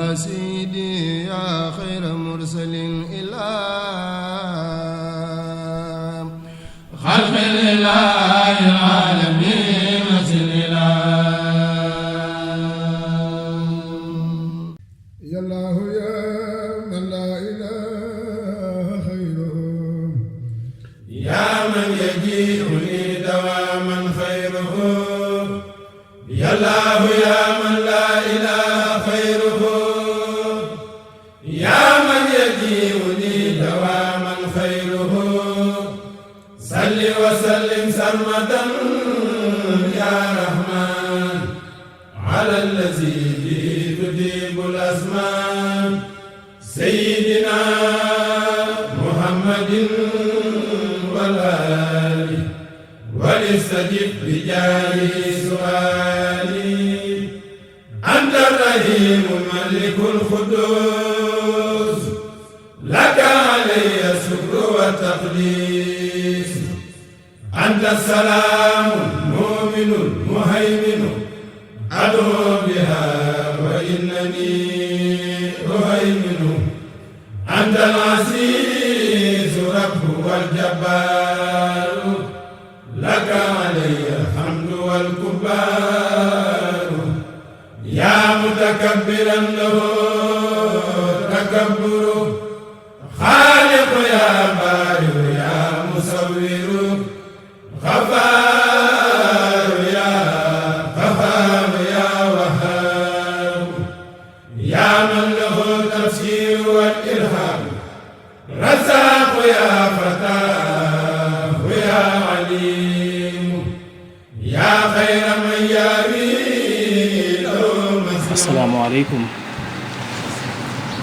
يا سيدي يا خير مرسل إلى خلق الإله العالمين وسل إلى يا الله يا من لا إله خيره يا من يجيء لي دواما خيره يا الله يا من لا إله خيره يا من يجيء لي دواما خيره صل وسلم سرمدا يا رحمن على الذي به تجيب الأزمان سيدنا محمد والآل ولستجب بجاه سؤالي أنت الرحيم الملك القدوس لك علي الشكر والتقديس أنت السلام المؤمن المهيمن أدعو بها وإنني أهيمن أنت العزيز رب والجبار لك علي الحمد والكبار يا متكبرا له تكبر خالق يا بارئ يا مصور غفار يا غفار يا وهاب يا من له التفسير والإلهام رزاق يا فتاه يا عليم يا خير من يريد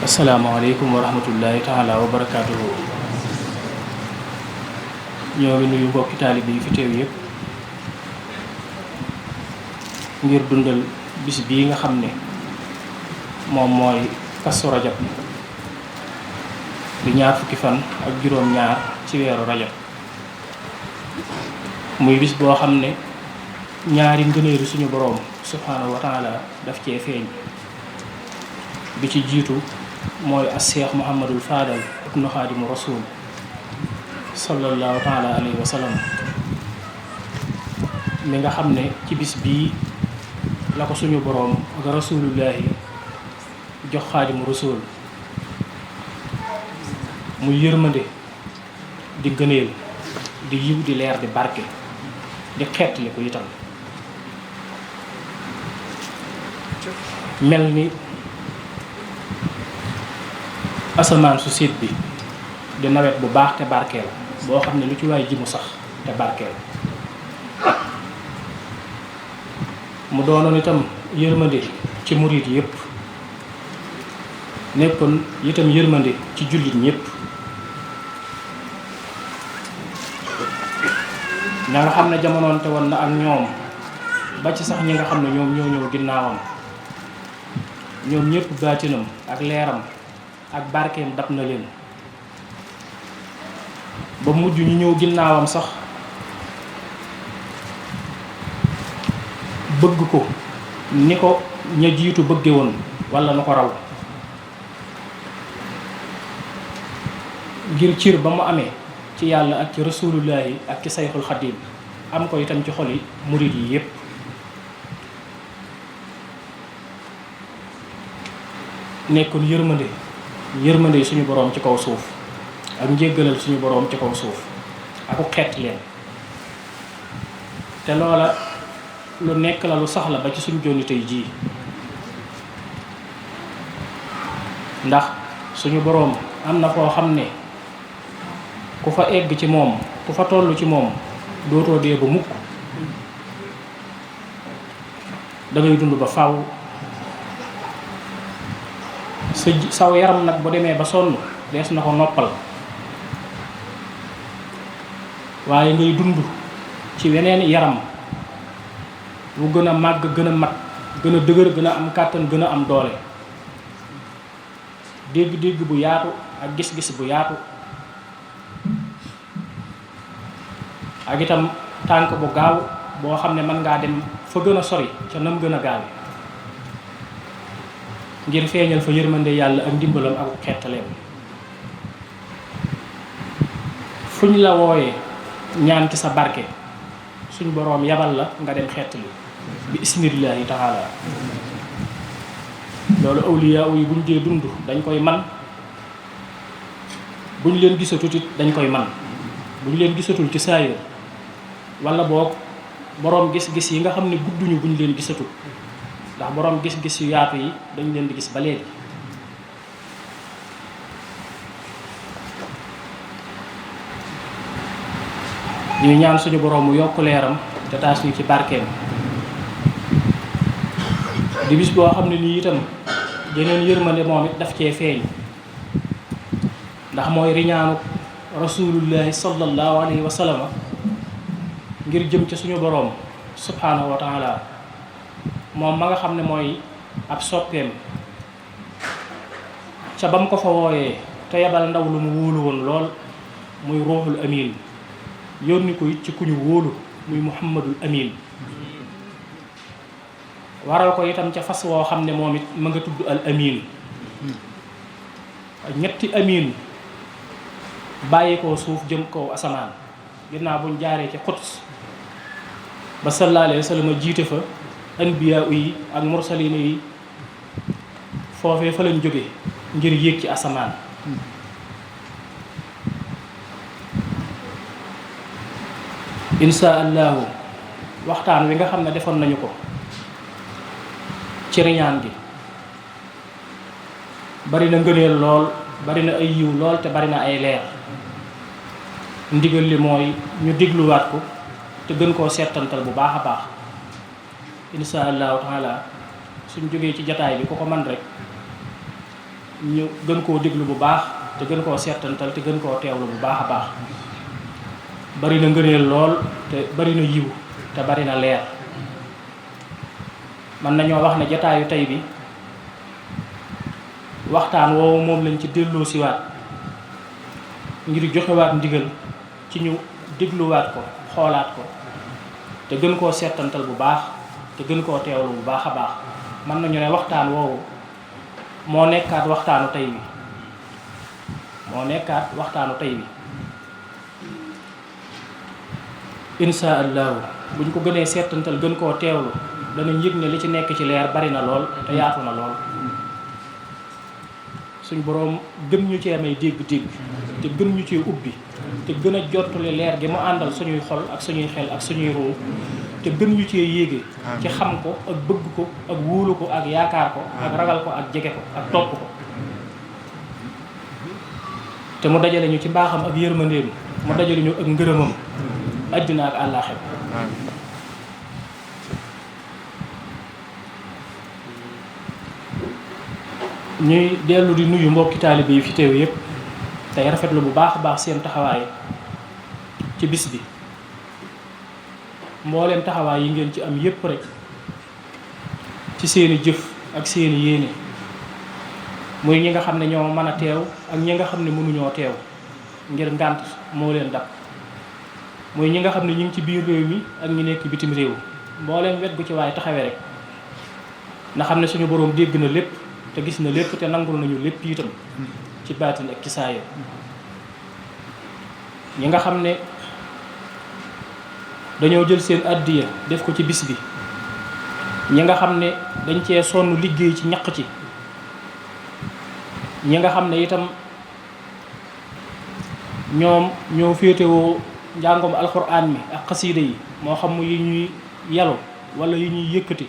asalaamaaleykum wa rahmatullahi taala wa barakaatuhu. ñoo ngi nuyu mbokki taalibe yi fi teew yëpp ngir dundal bis bii nga xam ne moom mooy Kazu Rajab di ñaar fukki fan ak juróom-ñaar ci weeru rajab muy bis boo xam ne ñaari ngëneelu suñu boroom subhaanahu wa taala daf cee feeñ. bi ci jiitu mooy as Cheikh Mouhamadul Fadal ibnu Xaadimu Rasul sallallahu taala alayhi wa sallam mi nga xam ne ci bis bii la ko suñu boroom ak rasulullahi jox Xaadimu Rasul muy yërmande di gëneel di yiw di leer di barke di xeetli ko itam mel ni asamaan su séet bi di nawet bu baax te barkeel boo xam ne lu ci waay ji mu sax te barkeel mu doonoon itam yërmande ci murit yépp nekkoon itam yërmande ci jullit ñépp ña nga xam ne jamonoonte woon na ak ñoom ba ci sax ñi nga xam ne ñoom ñoo ñëw ginnaawam ñoom ñépp baatinam ak leeram ak barkeem dab na leen ba mujj ñu ñëw ginnaawam sax bëgg ko ni ko ña jiitu bëgge woon walla nu ko raw ngir cir ba mu amee ci yàlla ak ci rasulullahi ak ci sayxul xadim am ko itam ci xoli murid yi yépp nekkoon yërmande yi suñu boroom ci kaw suuf ak njéggalal suñu boroom ci kaw suuf aku xeet leen te loola lu nekk la lu sax la ba ci suñu jonni tey jii ndax suñu boroom am na foo xam ne ku fa egg ci moom ku fa toll ci moom dootoo dee ba mukk dangay dund ba faw saw yaram nag bu demee ba sonn dees na ko noppal waaye ngay dund ci weneen yaram bu gën a màgg gën a mat gën a dëgër gën a am kàttan gën a am doole dégg-dégg bu yaatu ak gis-gis bu yaatu ak itam tànk bu gaaw boo xam ne mën ngaa dem fa gën a sori ca nam gën a gaawe ngir feeñal fa yërmande yàlla ak ndimbalam ak xettaleem. fu ñu la wooyee ñaan ci sa barke suñ boroom yabal la nga dem xettali bi ismillaahi taala. loolu awliyaa yi buñ dee dund dañ koy man, buñ leen gisatut it dañ koy man. buñ leen gisatul ci saayir wala boog boroom gis-gis yi nga xam ne gudduñu buñ leen gisatul, ndax boroom gis-gis yu yaatu yi dañ leen di gis ba léegi. ñuy ñaan suñu boroom mu yokk leeram te taas ñu ci barkeem. di bis boo xam ne nii itam jeneen yërmande moom it daf cee feeñ, ndax mooy riñaanu rasulullahi sallallahu alayhi wa sallam ngir jëm ci suñu boroom subhanahu wa taala, moom ma nga xam ne mooy ab soppeem ca ba mu ko fa wooyee te yabal ndaw lu mu wóolu woon lool muy ruuxul amin, yónni ko it ci ku ñu wóolu muy muhammadul amin. waral ko itam ca fas woo xam ne moom it ma nga tudd al amin. ñetti amin bàyyi koo suuf jëm kaw asamaan ginnaaw buñ jaaree ci Quds ba sallallahu alayhi wa sallam jiite fa anbiya yi ak mursalina yi, foofee fa lañ jóge ngir yéeg ci asamaan. insha allahu waxtaan wi nga xam ne defoon nañu ko ci riñaan gi bari na ngëneel lool, bari na ay yiw lool, te bari na ay leer. ndigal li mooy ñu dégluwaat ko te gën koo seetantal bu baax a baax. insha allahu taala suñ jógee ci jataay bi ku ko man rek ñu gën koo déglu bu baax te gën koo seetantal te gën koo teewlu bu baax a baax. bari na ngëneel lool, te bari na yiw, te bari na leer. man nañoo wax ne jataayu tey bi waxtaan woowu moom lañ ci delloo siwaat ngir joxewaat ndigal ci ñu dégluwaat ko, xoolaat ko, te gën koo seetantal bu baax te gën koo teewlu bu baax a baax. man nañu ne waxtaan woowu moo nekkaat waxtaanu tey bi insha allahu buñ ko gënee seetantal gën koo teewlu danañ yëg ne li ci nekk ci leer bari na lool te yaatu na lool. suñ boroom gën ñu cee may dégg-dégg te gën ñu cee ubbi te gën a jottali leer gi mu àndal suñuy xol ak suñuy xel ak suñuy ruu, te gën ñu cee yéege ci xam ko ak bëgg ko ak wóolu ko ak yaakaar ko ak ragal ko ak jege ko ak topp ko, te mu dajale ñu ci mbaaxam ak yërmandeem, mu dajale ñu ak ngërëmam àddina ak àllaaxira. ñuy dellu di nuyu mbokki taalibe yi fi teew yépp tey rafetlu bu baax a baax seen taxawaay ci bis bi. mbooleem taxawaay yi ngeen ci am yépp rek ci seeni jëf ak seeni yéene, muy ñi nga xam ne ñoo mën a teew ak ñi nga xam ne mënuñoo teew ngir ngànt moo leen dab, muy ñi nga xam ne ñu ngi ci biir réew mi ak ñi nekk bitim réew. mbooleem wet gu ci waaye taxawee rek na xam ne suñu boroom dégg na lépp te gis na lépp te nangul nañu lépp itam ci baatin ak ci saayir. ñi nga xam ne dañoo jël seen addiya def ko ci bis bi, ñi nga xam ne dañ cee sonn liggéey ci ñaq ci, ñi nga xam ne itam ñoom ñoo féetewoo njàngum alxuraan mi ak xasiida yi, moo xam yi ñuy yalu wala yi ñuy yëkkati,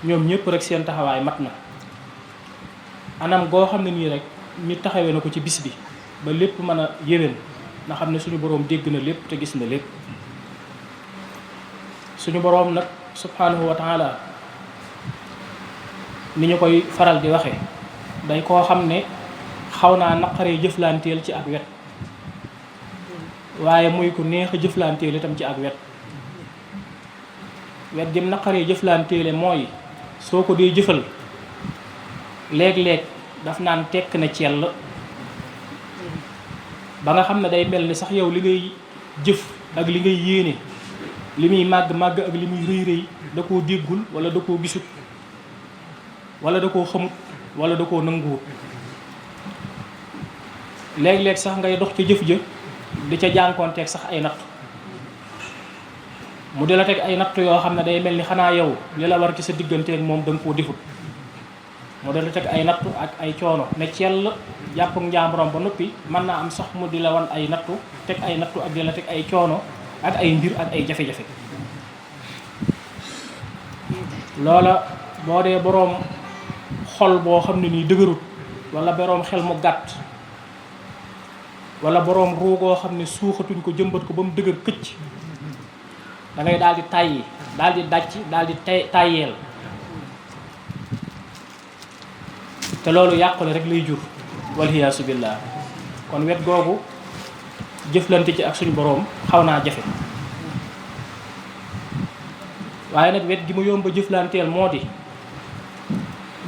ñoom ñëpp rek seen taxawaay mat na. anam goo xam ne nii rek nit taxawee na ko ci bis bi ba lépp mën a yéwén, na xam ne suñu boroom dégg na lépp te gis na lépp. suñu boroom nag subhanahu wa taala ni ñu koy faral di waxe day koo xam ne xaw naa naqaree jëflanteel ci ak wet, waaye muy ku neex a jëflanteel itam ci ak wet. wet jëm naqaree jëflanteele mooy soo ko dee jëfal léeg-léeg daf naan tekk na cell ba nga xam ne day mel ni sax yow li ngay jëf ak li ngay yéene, li muy màgg-màgg ak li muy rëy-rëy da koo déggul wala da koo gisut. wala da koo xamut wala da koo nanguwut. léeg-léeg sax ngay dox ca jëf ja di ca jànkoonteeg sax ay natt mu di la teg ay natt yoo xam ne day mel ni xanaa yow li la war ci sa digganteeg moom da nga koo defut. mu di la teg ay nattu ak ay coono ne cell jàpp njàmburam ba noppi mën naa am sax mu di la wan ay nattu teg ay nattu ak di la teg ay coono ak ay mbir ak ay jafe-jafe. loola boo dee boroom xol boo xam ne nii dëgërut wala boroom xel mu gàtt wala boroom ruugoo xam ne suuxatuñ ko jëmbat ko ba mu dëgër këcc da ngay daal di tàyyi daal di dàcc daal di tàyyeel te loolu yàqule rek lay jur walhiyaasu billaah. kon wet googu jëflante ci ak suñu boroom xaw naa jafe waaye nag wet gi mu yomba jëflanteel moo di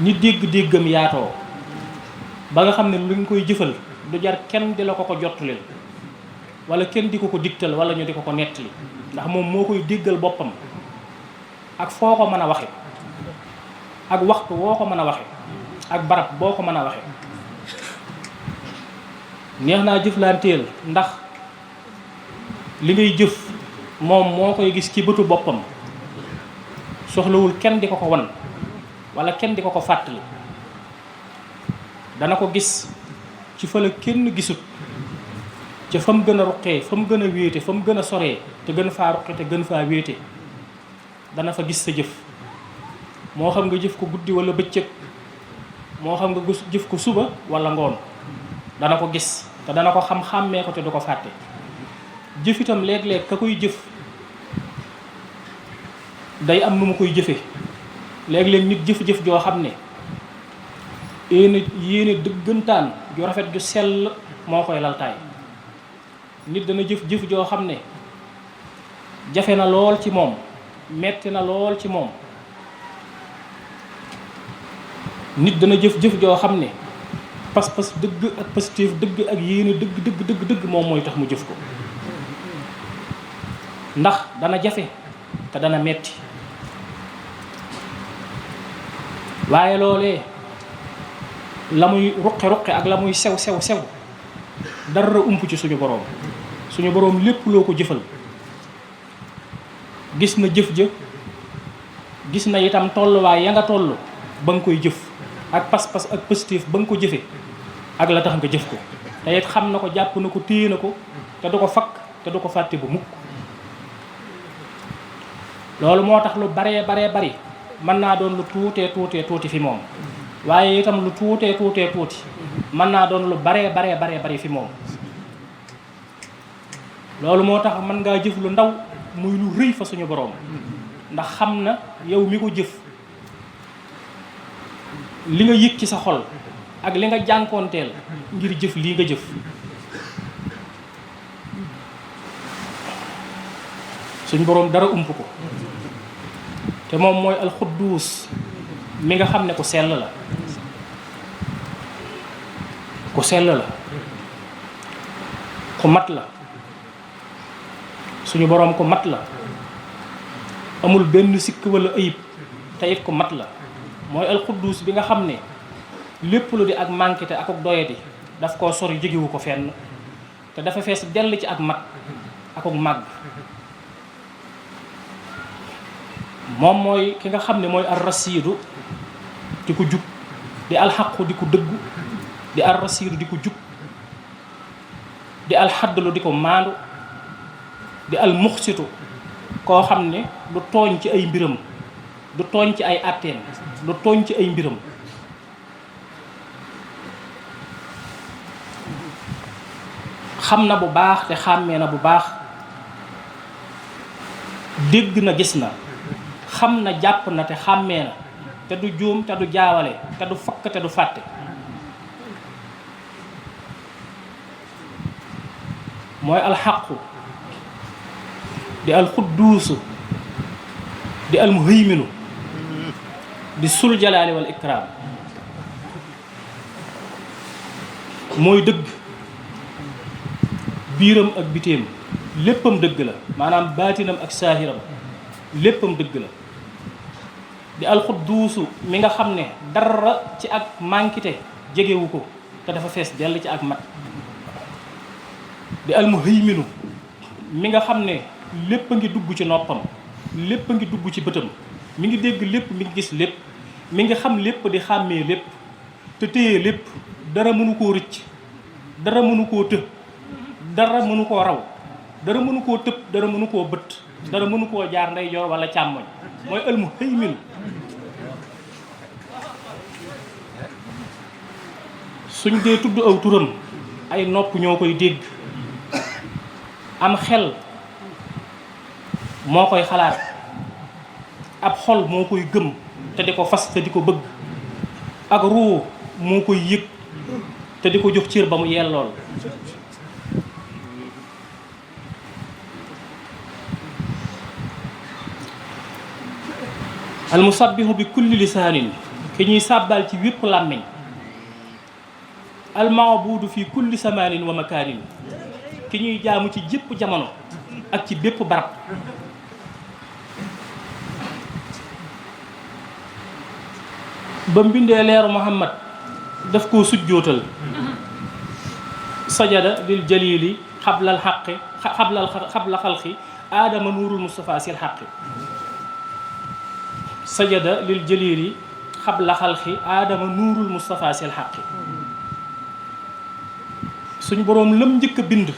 ñi dégg-déggam yaatoo ba nga xam ne lu ñu koy jëfal du jar kenn di la ko jottulil wala kenn di ko digtal wala ñu di ko nettali ndax moom moo koy déggal boppam ak foo ko mën a waxe ak waxtu woo ko mën a waxe ak barab boo ko mën a waxe neex naa jëflanteel ndax li ngay jëf moom moo koy gis ci bëtu boppam soxlawul kenn di ko wan wala kenn di ko fàttali. dana ko gis ci fa la kenn gisut ca fa mu gën a ruqee fa mu gën a wéete fa mu gën a soree te gën faa ruqe te gën faa wéete dana fa gis sa jëf moo xam nga jëf ko guddi wala bëccëg moo xam nga jëf ko suba wala ngoon dana ko gis te dana ko xàmmee ko te du ko fàtte. jëf itam léeg-léeg ka koy jëf day am nu mu koy jëfe léeg-léeg nit jëf-jëf joo xam ne yéene dëggantaan ju rafet ju sell moo koy laltaay. nit dana jëf-jëf joo xam ne jafe na lool ci moom metti na lool ci moom. nit dana jëf-jëf joo xam ne pas-pas dëgg ak positif dëgg ak yéene dëgg moom mooy tax mu jëf ko ndax dana jafe te dana metti waaye loolee la muy ruqe ak la muy sew dara ump ci suñu boroom lépp loo ko jëfal gis na jëf ja gis na itam tolluwaay ya nga toll ba nga koy jëf ak pas-pas ak positif ba nga ko jëfe ak la tax nga jëf ko te it xam na ko jàpp na ko téye na ko te du ko fakk te du ko fàtte bu mukk. loolu moo tax lu baree bari mën naa doon lu tuuti fi moom waaye itam lu tuuti mën naa doon lu baree bari fi moom. loolu moo tax mën ngaa jëf lu ndaw muy lu rëy fa suñu boroom ndax xam na yow mi ko jëf li nga yëg ci sa xol ak li nga jànkoonteel ngir jëf lii nga jëf. suñu boroom dara ump ko te moom mooy alxudduus mi nga xam ne ku sell la ku mat la suñu boroom ku mat la amul benn sikk walla ayib te it ku mat la mooy alxudduus bi nga xam ne lépp lu di ak manqué te ak doyadi daf koo sori jógewu ko fenn te dafa fees dell ci ak mat ak màgg. moom mooy ki nga xam ne mooy ar-rasiidu di ko jub di alxaqu di ko dëggu di ar-rasiidu di ko jub di alxadlu di ko maandu di almuxsitu koo xam ne du tooñ ci ay mbiram du tooñ ci ay àtteem du tooñ ci ay mbiram. xam na bu baax te xàmmee na bu baax dégg na gis na xam na jàpp na te xàmmee na te du juum te du jaawale te du fakk te du fàtte. mooy alxaqu di alxudduusu di almuhayminu di sul jalaali wal ikraam. mooy dëgg biiram ak bitéem léppam dëgg la maanaam baatinam ak saahiram léppam dëgg la. di alxudduusu mi nga xam ne dara ci ak mànkite jegewu ko te dafa fees dell ci ak mat di almuhayminu mi nga xam ne lépp a ngi dugg ci noppam lépp a ngi dugg ci bëtam mi ngi dégg lépp mi ngi gis lépp mi ngi xam lépp di xàmmee lépp te téye lépp dara mënu koo rëcc dara mënu koo të dara mënu koo raw dara mënu koo tëb dara mënu koo bët dara mënu koo jaar ndeyjoor wala càmmoñ mooy almuhayminu suñ dee tudd aw turam ay nopp ñoo koy dégg am xel moo koy xalaat ab xol moo koy gëm te di ko fas te di ko bëgg ak ruu moo koy yëg te di ko jox cër ba mu yellool al musabbihu bi kulli lisaanin ki ñuy sàbbal ci wépp làmmiñ al maabudu fi kulli samaanin wa makaanin ki ñuy jaamu ci jépp jamono ak ci bépp barab ba mbindee leeru Muhammad daf koo sujjootal sajada lil jalili xablal xaqi xabla xalqi aadama nuurul Mustafa sil xaqi sajada lil jalili xabla xalqi aadama nuurul Mustafa sil xaqi suñ boroom lam njëkk a bind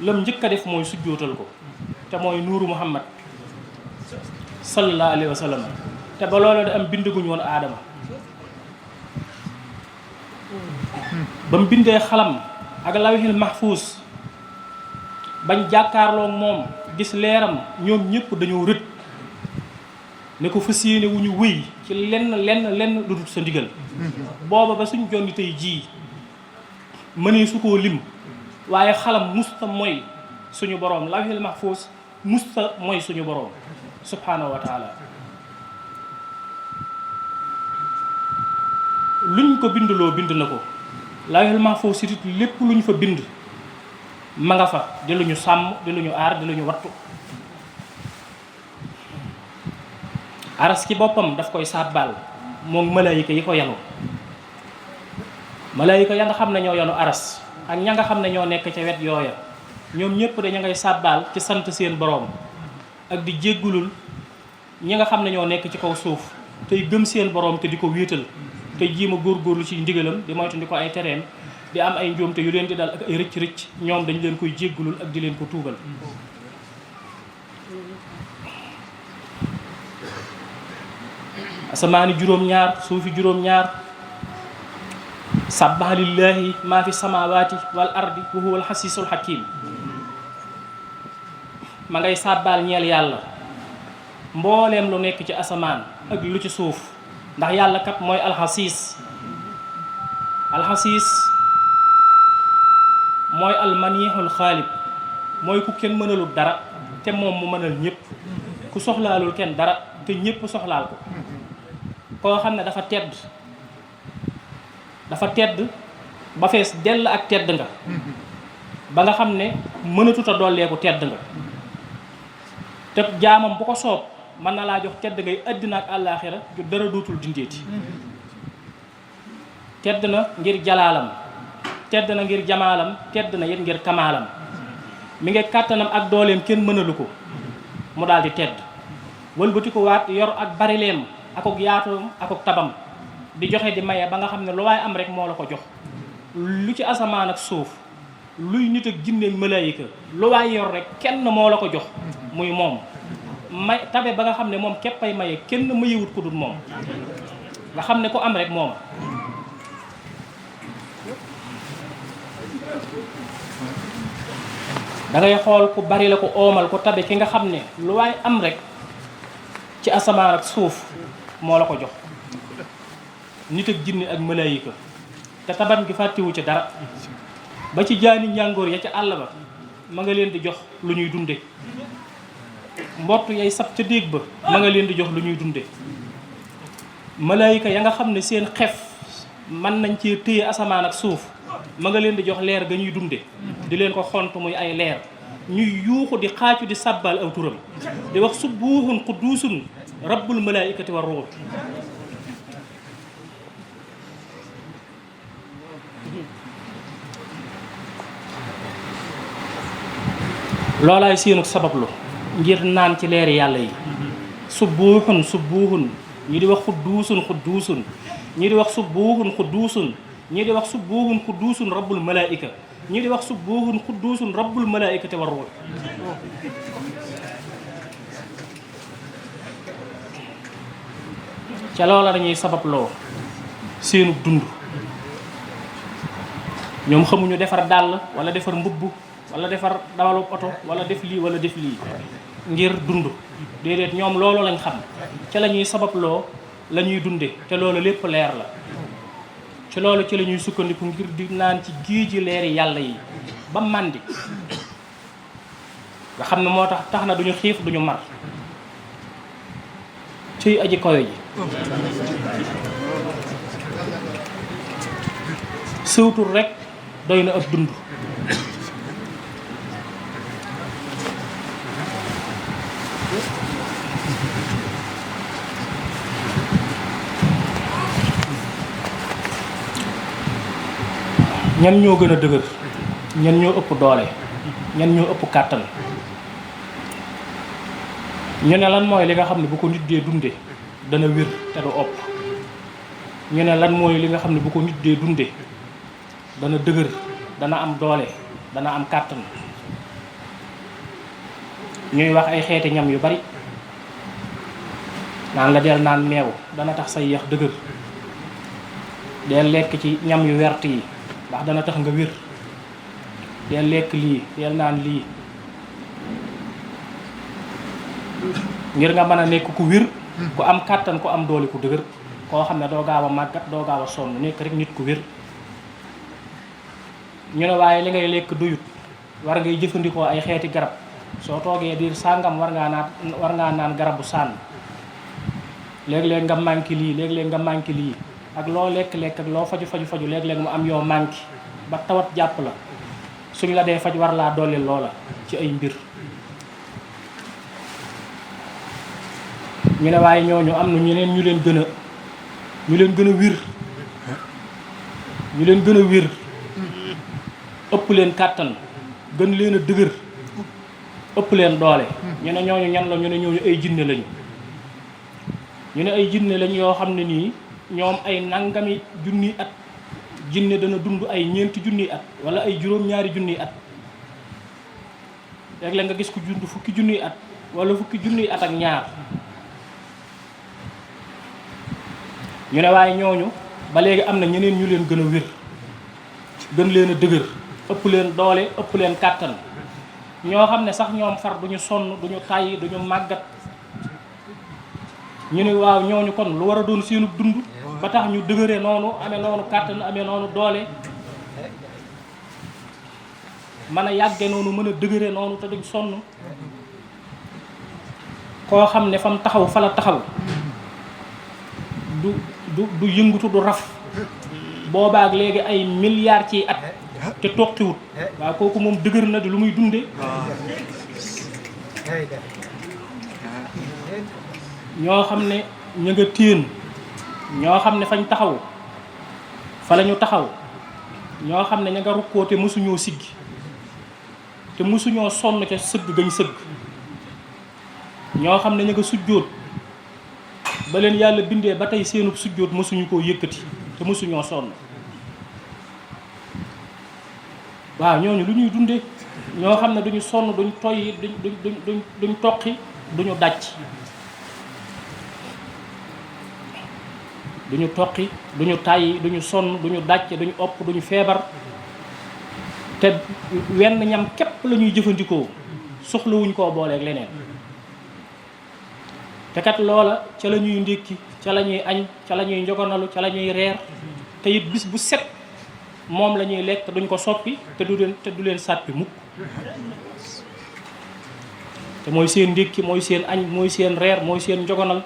lam njëkk a def mooy sujjootal ko te mooy nuuru Muhammad sallallahu alayhi wa sallam te ba loola da am bindaguñ woon aadama ba mu bindee xalam ak lawhil mahfuus bañ jàkkaarloo moom gis leeram ñoom ñëpp dañoo rët ne ko fas yéene wu ñu wëy ci lenn lu dul sa ndigal booba ba suñ jonni tey jii mënee su koo lim waaye xalam musta mooy suñu boroom lawhil mahfuus musta mooy suñu boroom subhaanahu wa taala luñ ko bindloo bind na ko lawhil mahfuus it lépp luñ fa bind ma nga fa di lu ñu sàmm di lu ñu aar di lu ñu wattu aras ci boppam daf koy sàbbaal moom malaayika yi ko yanu malaayika ya nga xam ne ñoo yanu aras ak ña nga xam ne ñoo nekk ca wet yooya ñoom ñëpp daña ngay sàbbaal ci sant seen boroom ak di jéggulul ñi nga xam ne ñoo nekk ci kaw suuf tey gëm seen boroom te di ko wéetal tey jiima góorgóorlu ci ndigalam di moytu di ko ay tereem di am ay njuumte yu leen di dal ak ay rëcc-rëcc ñoom dañu leen koy jéggulul ak di leen ko tuubal asamaani juróom-ñaar suufi juróom-ñaar sabbaha lillahi maa fi samaawaati wal ardi wa huwa alxasiisul xakiim ma ngay sàbbaal ñeel yàlla mbooleem lu nekk ci asamaan ak lu ci suuf ndax yàlla kat mooy alxasiis mooy almaniixul xaalib mooy ku kenn mënalul dara te moom mu mënal ñëpp ku soxlaalul kenn dara te ñëpp soxlaal ko koo xam ne dafa tedd ba fees dell ak tedd nga ba nga xam ne mënatut a dolleeku tedd nga te jaamam bu ko soob mën na laa jox tedd ngay àddina ak àllaaxira ju dara dootul dindeeti tedd na ngir jalaalam tedd na ngir jamaalam tedd na it ngir kamaalam mi ngi kàttanam ak dooleem kenn mënalu ko mu daal di tedd wëlbati ko waat yor ak barileem akok yaatoom akok tabam di joxe di maye ba nga xam ne lu waaye am rek moo la ko jox lu ci asamaan ak suuf luy nit ak jinne ak malaayika lu waay yor rek kenn moo la ko jox muy moom may tabe ba nga xam ne moom képp ay maye kenn mayewut ko dul moom nga xam ne ku am rek moom da ngay xool ku bari la ko oomal ku tabe ki nga xam ne lu waay am rek ci asamaan ak suuf moo la ko jox nit ak jinne ak malaayika te tabam gi fàttewu ci dara ba ci jaani njàngoor ya ca àll ba ma nga leen di jox lu ñuy dunde mbott yay sab ca déeg ba ma nga leen di jox lu ñuy dunde malaayika ya nga xam ne seen xef mën nañ cee téye asamaan ak suuf ma nga leen di jox leer ga ñuy dunde di leen ko xont muy ay leer ñuy yuuxu di xaacu di sàbbal aw turam di wax subbuuhun qudduusun rabbul malaayikati war ruux loolaay seenu sabablu ngir naan ci leeri yàlla yi subbuuxun subbuuxun ñi di wax xudduusun xudduusun ñi di wax subbuuxun xudduusun ñi di wax subbuuxun xudduusun rabbul malaa'ika ñi di wax subbuuxun xudduusun rabbul malaa'ikati war ruux ca loola dañuy sababloo seenu dund ñoom xamuñu defar dàll wala defar mbubb wala defar dawalu oto wala def lii wala def lii ngir dund déedéet ñoom loolu lañ xam ca la ñuy sababloo la ñuy dunde te loolu lépp leer la ci loolu ci la ñuy sukkandiku ngir di naan ci géeji leeri yàlla yi ba màndi nga xam ne moo tax na duñu xiif duñu mar ciy aji kawe ji sëwtul rek doy na ab dund ñan ñoo gën a dëgër ñan ñoo ëpp doole ñan ñoo ëpp kàttan ñu ne lan mooy li nga xam ne bu ko nit dee dunde dana wér te du opp ñu ne lan mooy li nga xam ne bu ko nit dee dunde dana dëgër dana am doole dana am kàttan ñuy wax ay xeeti ñam yu bari naan la del naan meew dana tax say yax dëgër del lekk ci ñam yu wert yi ndax dana tax nga wér del lekk lii del naan lii ngir nga mën a nekk ku wér ku am kàttan ku am doole ku dëgër koo xam ne doo gaaw a màggat doo gaaw a sonn nekk rek nit ku wér ñu ne waaye li ngay lekk doyut war ngay jëfandikoo ay xeeti garab soo toogee diir sàngam war ngaa naan garabu sànn léeg-léeg nga manqué lii léeg-léeg nga manqué lii ak loo lekk-lekk ak loo faju léeg-léeg mu am yoo manqué ba tawat jàpp la suñ la dee faj war laa dolli loola ci ay mbir ñu ne waaye ñooñu am na ñeneen ñu leen gën a wir ñu leen gën a wir ëpp leen kàttan gën leen a dëgër ëpp leen doole ñu ne ñooñu ñan la ñu ne ñooñu ay jinne lañu ñu ne ay jinne lañ yoo xam ne nii ñoom ay nangami junni at jinne dana dund ay ñeenti junni at wala ay juróom-ñaari junni at léeg la nga gis ku dund fukki junni at wala fukki junni at ak ñaar ñu ne waaye ñooñu ba léegi am na ñeneen ñu leen gën a wér gën leen a dëgër ëpp leen doole ëpp leen kàttan ñoo xam ne sax ñoom far duñu sonn duñu tàyyi duñu màggat ñu ne waaw ñooñu kon lu war a doon seenu dund ba tax ñu dëgëre noonu amee noonu kàttan amee noonu doole mën a yàgge noonu mën a dëgëre noonu te duñ sonn koo xam ne fam taxaw fa la taxaw du yëngutu du raf boobaak léegi ay milliards ci at te toqiwut waaw kooku moom dëgër na di lu muy dunde ñoo xam ne ñu nga téen ñoo xam ne fañ taxaw fa la ñu taxaw ñoo xam ne ña nga rukkoo te mësuñoo siggi te mësuñoo sonn ca sëgg gañ sëgg ñoo xam ne ña nga sujjóot ba leen yàlla bindee ba tey seenub sujjóot mësuñu koo yëkkati te mësuñoo sonn waaw ñooñu lu ñuy dunde ñoo xam ne duñu sonn duñ toyyi duñ toqi duñu dàcc duñu toqi duñu tàyyi duñu sonn duñu dàcc duñu opp duñu feebar te wenn ñam képp la ñuy jëfandikoo soxlawuñ koo booleeg leneen te kat loola ca la ñuy ndékki ca la ñuy añ ca la ñuy njogonalu ca la ñuy reer te it bis bu set moom la ñuy lekk duñ ko soppi te du leen sàppi mukk te mooy seen ndékki mooy seen añ mooy seen reer mooy seen njogonal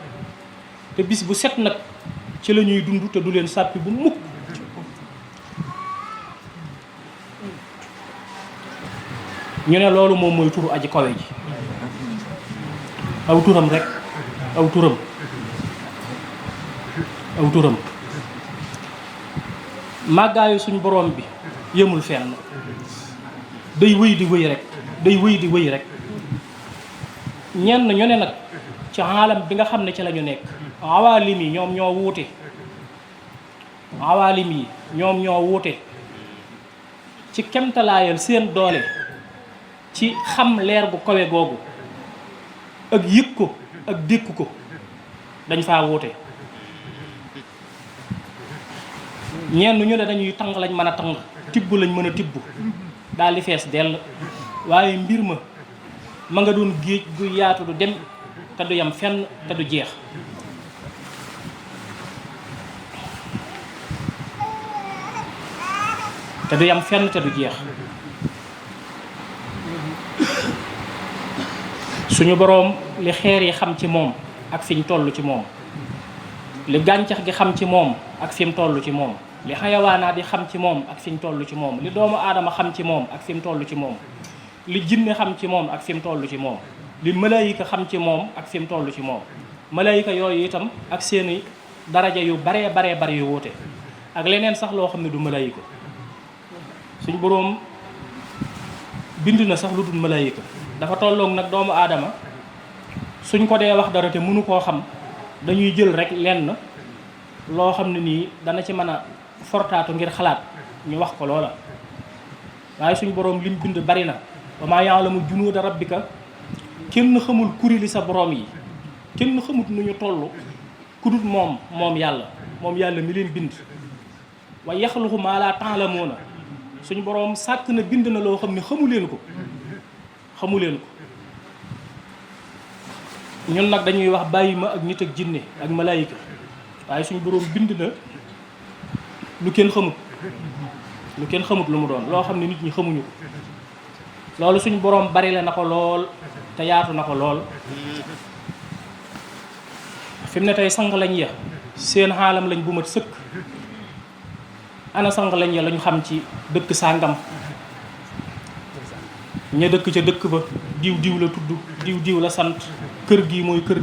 te bis bu set nag ci la ñuy dund te du leen sàppi bu mukk ñu ne loolu moom mooy turu aji kawe ji aw turam rek aw turam màggaayu suñu borom bi yëmul fenn day wëy di wëy rek day wëy di wëy rek. ñenn ñu ne nag ci aalam bi nga xam ne ci la ñu nekk awaalim yi ñoom ñoo wuute awaalim yi ñoom ñoo wuute ci kemtalaayal seen doole ci xam leer bu kawe googu ak yëg ko ak dékku ko dañ faa wuute. ñenn ñu ne dañuy tàng lañ mën a tàng tibb lañ mën a tibb daal di fees dell, waaye mbir ma nga doon géej gu yaatu du dem te du yam fenn te du jeex. te du yam fenn te du jeex. suñu boroom li xeer yi xam ci moom ak fi ñu toll ci moom, li gàncax gi xam ci moom ak fi mu toll ci moom, li xayawaanaat yi xam ci moom ak fi ñu toll ci moom, li doomu aadama xam ci moom ak fi mu toll ci moom, li jinne xam ci moom ak fi mu toll ci moom, li malaayika xam ci moom ak fi mu toll ci moom. malaayika yooyu itam ak seeni daraja yu baree bare yu wuute, ak leneen sax loo xam ne du malaayika. suñ boroom bind na sax lu dul malaayika. dafa tolloog nag doomu aadama suñ ko dee wax dara te mënu koo xam, dañuy jël rek lenn loo xam ne nii dana ci mën a fortaatu ngir xalaat ñu wax ko loola. waaye suñ boroom lim bind bari na. wa maa ya'lamu junuuda rabbika, kenn xamul kuréeli sa boroom yi, kenn xamut nu ñu toll ku dul moom yàlla mi leen bind. wa yaxluqu maa laa ta'lamuuna, suñ boroom sàkk na bind na loo xam ne xamu leen ko. ñun nag dañuy wax bàyyi ma ak nit ak jinne ak malaayika, waaye suñ boroom bind na lu kenn xamut lu mu doon, loo xam ne nit ñi xamuñu ko. loolu suñ boroom bari la na ko lool te yaatu na ko lool. fi mu ne tey sang lañ ya seen xaalam lañ bu mat sëkk. ana sang lañ ya lañu xam ci dëkk sàngam, ña dëkk ca dëkk ba diw la tudd, diw la sant, kër gi mooy kër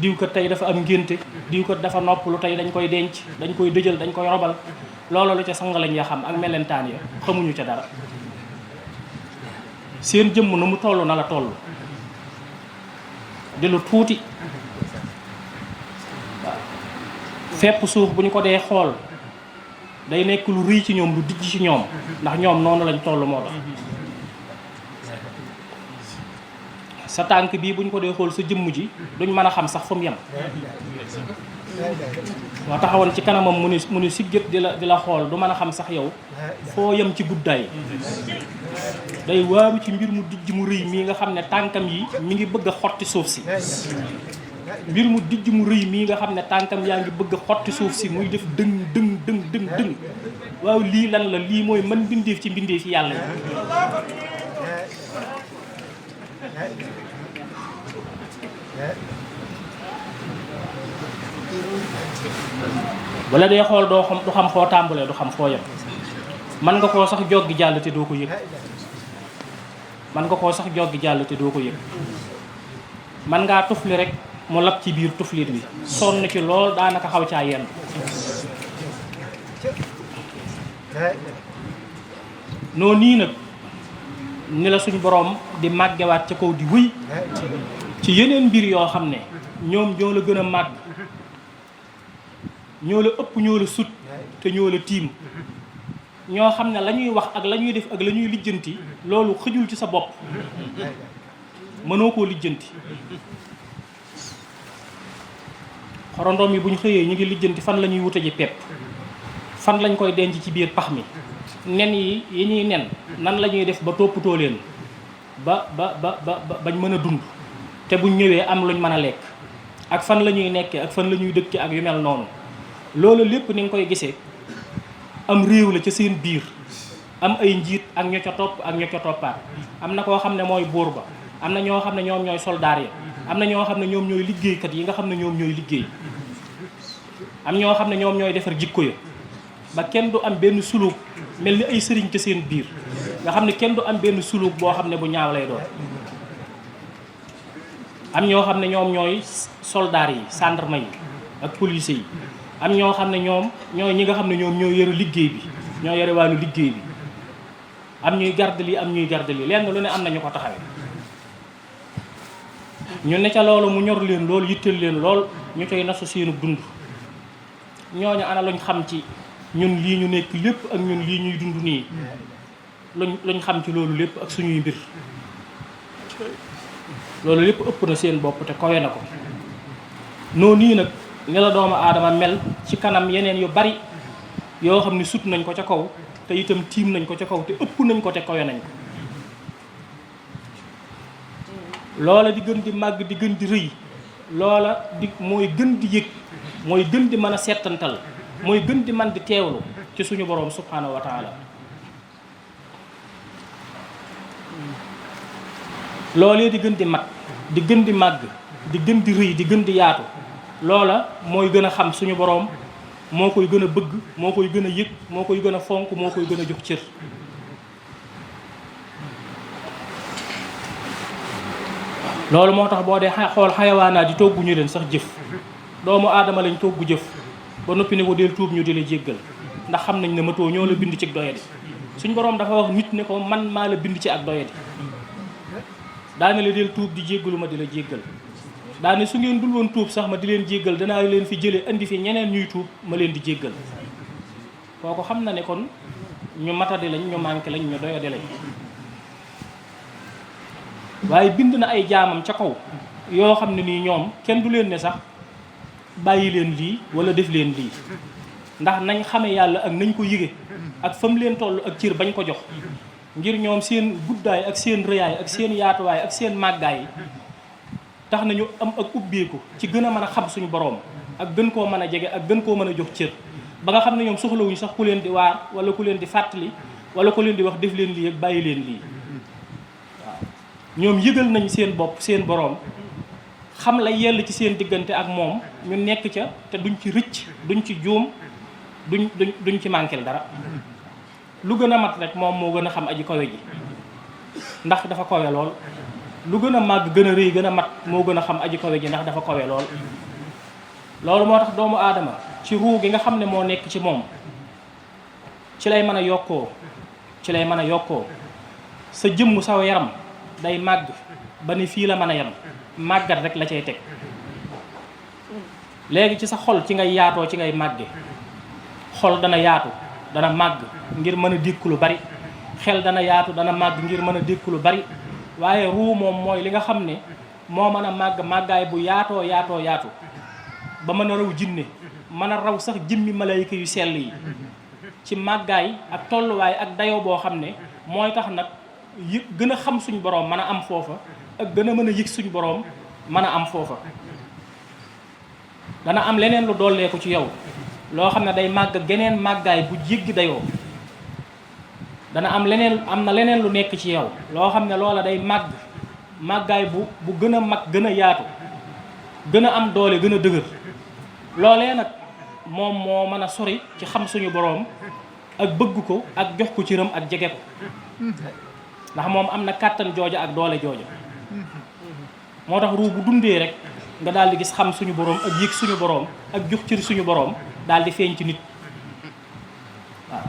diw ko tey dafa am ngénte, diw ko dafa noppalu tey dañ koy denc, dañ koy dëjal, dañ koy robal. loolu lu ca sang lañ ya xam ak melentaan ya xamuñu ca dara. seen jëmm na mu toll na la toll di lu tuuti. waaw fépp suuf bu ñu ko dee xool day nekk lu rëy ci ñoom, lu dijj ci ñoom, ndax ñoom noonu lañ toll moo tax. sa tànk bii bu ñu ko dee xool sa jëmm ji duñ mën a xam sax fu mu yem. moo taxawoon ci kanamam mu ni sigget di la xool du mën a xam sax yow foo yem ci guddaay. day waaru ci mbir mu dijj mu rëy mii nga xam ne tànkam yi mi ngi bëgg a xotti suuf si. mbir mu dijj mu rëy mii nga xam ne tànkam yaa ngi bëgg a xotti suuf si muy def dëng. waaw lii lan la? lii mooy mën mbindeef ci mbindeef yàlla yi. wala dee xool du xam foo tàmbalee, du xam foo yem. man nga koo sax joggi jàll te doo ko yëg. man ngaa tufli rek mu lab ci biir tuflit bi, sonn ci lool daanaka xaw caa yenn. noonu nii nag ni la suñ boroom di màggewaat ca kaw di wëy ci yeneen mbir yoo xam ne ñoom ñoo la gën a màgg, ñoo la ëpp, ñoo la sut te ñoo la tiim. ñoo xam ne la ñuy wax ak la ñuy def ak la ñuy lijjanti loolu xëjul ci sa bopp, mënoo koo lijjanti. xorondoom yi bu ñu xëyee ñu ngi lijjanti fan la ñuy wute ji pepp, fan lañ koy denc ci biir pax mi, nen yi ñuy nen nan la ñuy def ba toppatoo leen bañ mën a dund te buñ ñëwee am luñ mën a lekk, ak fan la ñuy nekkee ak fan la ñuy dëkkee ak yu mel noonu. loolu lépp ni nga koy gisee am réew la ca seen biir, am ay njiit ak ña ca topp ak ña ca toppaat. am na koo xam ne mooy buur ba, am na ñoo xam ne ñoom ñooy soldaar ya, am na ñoo xam ne ñoom ñooy liggéeykat yi nga xam ne ñoom ñooy liggéey, am ñoo xam ne ñoom ñooy defar jikko ya ba kenn du am benn suluk mel ni ay sëriñ ca seen biir, nga xam ne kenn du am benn suluk boo xam ne bu ñaaw lay doon. am ñoo xam ne ñoom ñooy soldaar yi, gendarme yi ak police yi. am ñoo xam ne ñoom ñooy ñi nga xam ne ñoom ñoo yore liggéey bi, ñoo yore wàllu liggéey bi. am ñuy garde lii am ñuy garde lii lenn lu ne am na ñu ko taxawee ñu ne ca loolu mu ñor leen lool yitteel leen lool ñu koy nasu seenu dund ñooñu ana luñ xam ci ñun lii ñu nekk lépp ak ñun lii ñuy dund nii luñ xam ci loolu lépp ak suñuy mbir loolu lépp ëpp na seen bopp te kawe na ko noonu nii nag ne la doomu aadama mel ci kanam yeneen yu bari yoo xam ne sut nañ ko ca kaw te itam tiim nañ ko ca kaw te ëpp nañ ko te kawe nañ ko loola di gën di màgg di gën di rëy loola di mooy gën di yëg mooy gën di mën a settantal mooy gën di mën di teewlu ci suñu boroom subhaanahu wa taala loolee di gën di mat di gën di màgg di gën di rëy di gën di yaatu loola mooy gën a xam suñu boroom moo koy gën a bëgg moo koy gën a yëg moo koy gën a fonk moo koy gën a jox cër loolu moo tax boo dee xool xayawaanaat yi togguñu leen sax jëf doomu aadama lañ toggu jëf ba noppi ne ko del tuub ñu di la jéggal ndax xam nañ ne matoo ñoo la bind ci ak doyadi suñ boroom dafa wax nit ne ko man maa la bind ci ak doyadi daane la del tuub di jéggalu ma di la jéggal daane su ngeen dul woon tuub sax ma di leen jéggal danaa leen fi jële indi fi ñeneen ñuy tuub ma leen di jéggal kooku xam na ne kon ñu matadi lañ ñu manqué lañ ñu doyadi lañ waaye bind na ay jaamam ca kaw yoo xam ne nii ñoom kenn du leen ne sax bàyyi leen lii wala def leen lii ndax nañ xame yàlla ak nañ ko yëge ak fam leen toll ak cër bañ ko jox ngir ñoom seen guddaay ak seen rëyaay ak seen yaatuwaay ak seen màggaay tax nañu am ak ubbeeku ci gën a mën a xam suñu boroom ak gën koo mën a jege ak gën koo mën a jox cër ba nga xam ne ñoom soxlawuñu sax ku leen di waar wala ku leen di fàttali wala ku leen di wax def leen lii ak bàyyi leen lii waaw ñoom yëgal nañ seen bopp seen boroom xam la yell ci seen diggante ak moom ñu nekk ca te duñ ci rëcc duñ ci juum duñ ci manquel dara lu gën a mat rek moom moo gën a xam aji kawe ji ndax dafa kawe lool lu gën a màgg gën a rëy gën a mat moo gën a xam aji kawe ji ndax dafa kawe lool loolu moo tax doomu aadama ci ruu gi nga xam ne moo nekk ci moom ci lay mën a yokkoo ci lay mën a yokkoo sa jëmm saw yaram day màgg ba ni fii la mën a yem màggat rek la cay teg léegi ci sa xol ci ngay yaatoo ci ngay màgge xol dana yaatu dana màgg ngir mën a dékku lu bari xel dana yaatu dana màgg ngir mën a dékku lu bari waaye ruu moom mooy li nga xam ne moo mën a màgg màggaay bu yaatoo yaatu ba mën a raw jinne mën a raw sax jëmmi malayka yu sell yi ci màggaay ak tolluwaay ak dayoo boo xam ne mooy tax nag yëg gën a xam suñu boroom mën a am foofa ak gën a mën a yëg suñu boroom mën a am foofa dana am leneen lu dolleeku ci yow loo xam ne day màgg geneen màggaay bu jéggi dayoo dana am na leneen lu nekk ci yow loo xam ne loola day màggaay bu gën a mag gën a yaatu gën a am doole gën a dëgër loolee nag moom moo mën a sori ci xam suñu boroom ak bëgg ko ak jox ko cëram ak jege ko ndax moom am na kàttan jooja ak doole jooja moo tax ruu bu dundee rek nga daal di gis xam suñu boroom ak yëg suñu boroom ak jox cër suñu boroom daal di feeñ ci nit waaw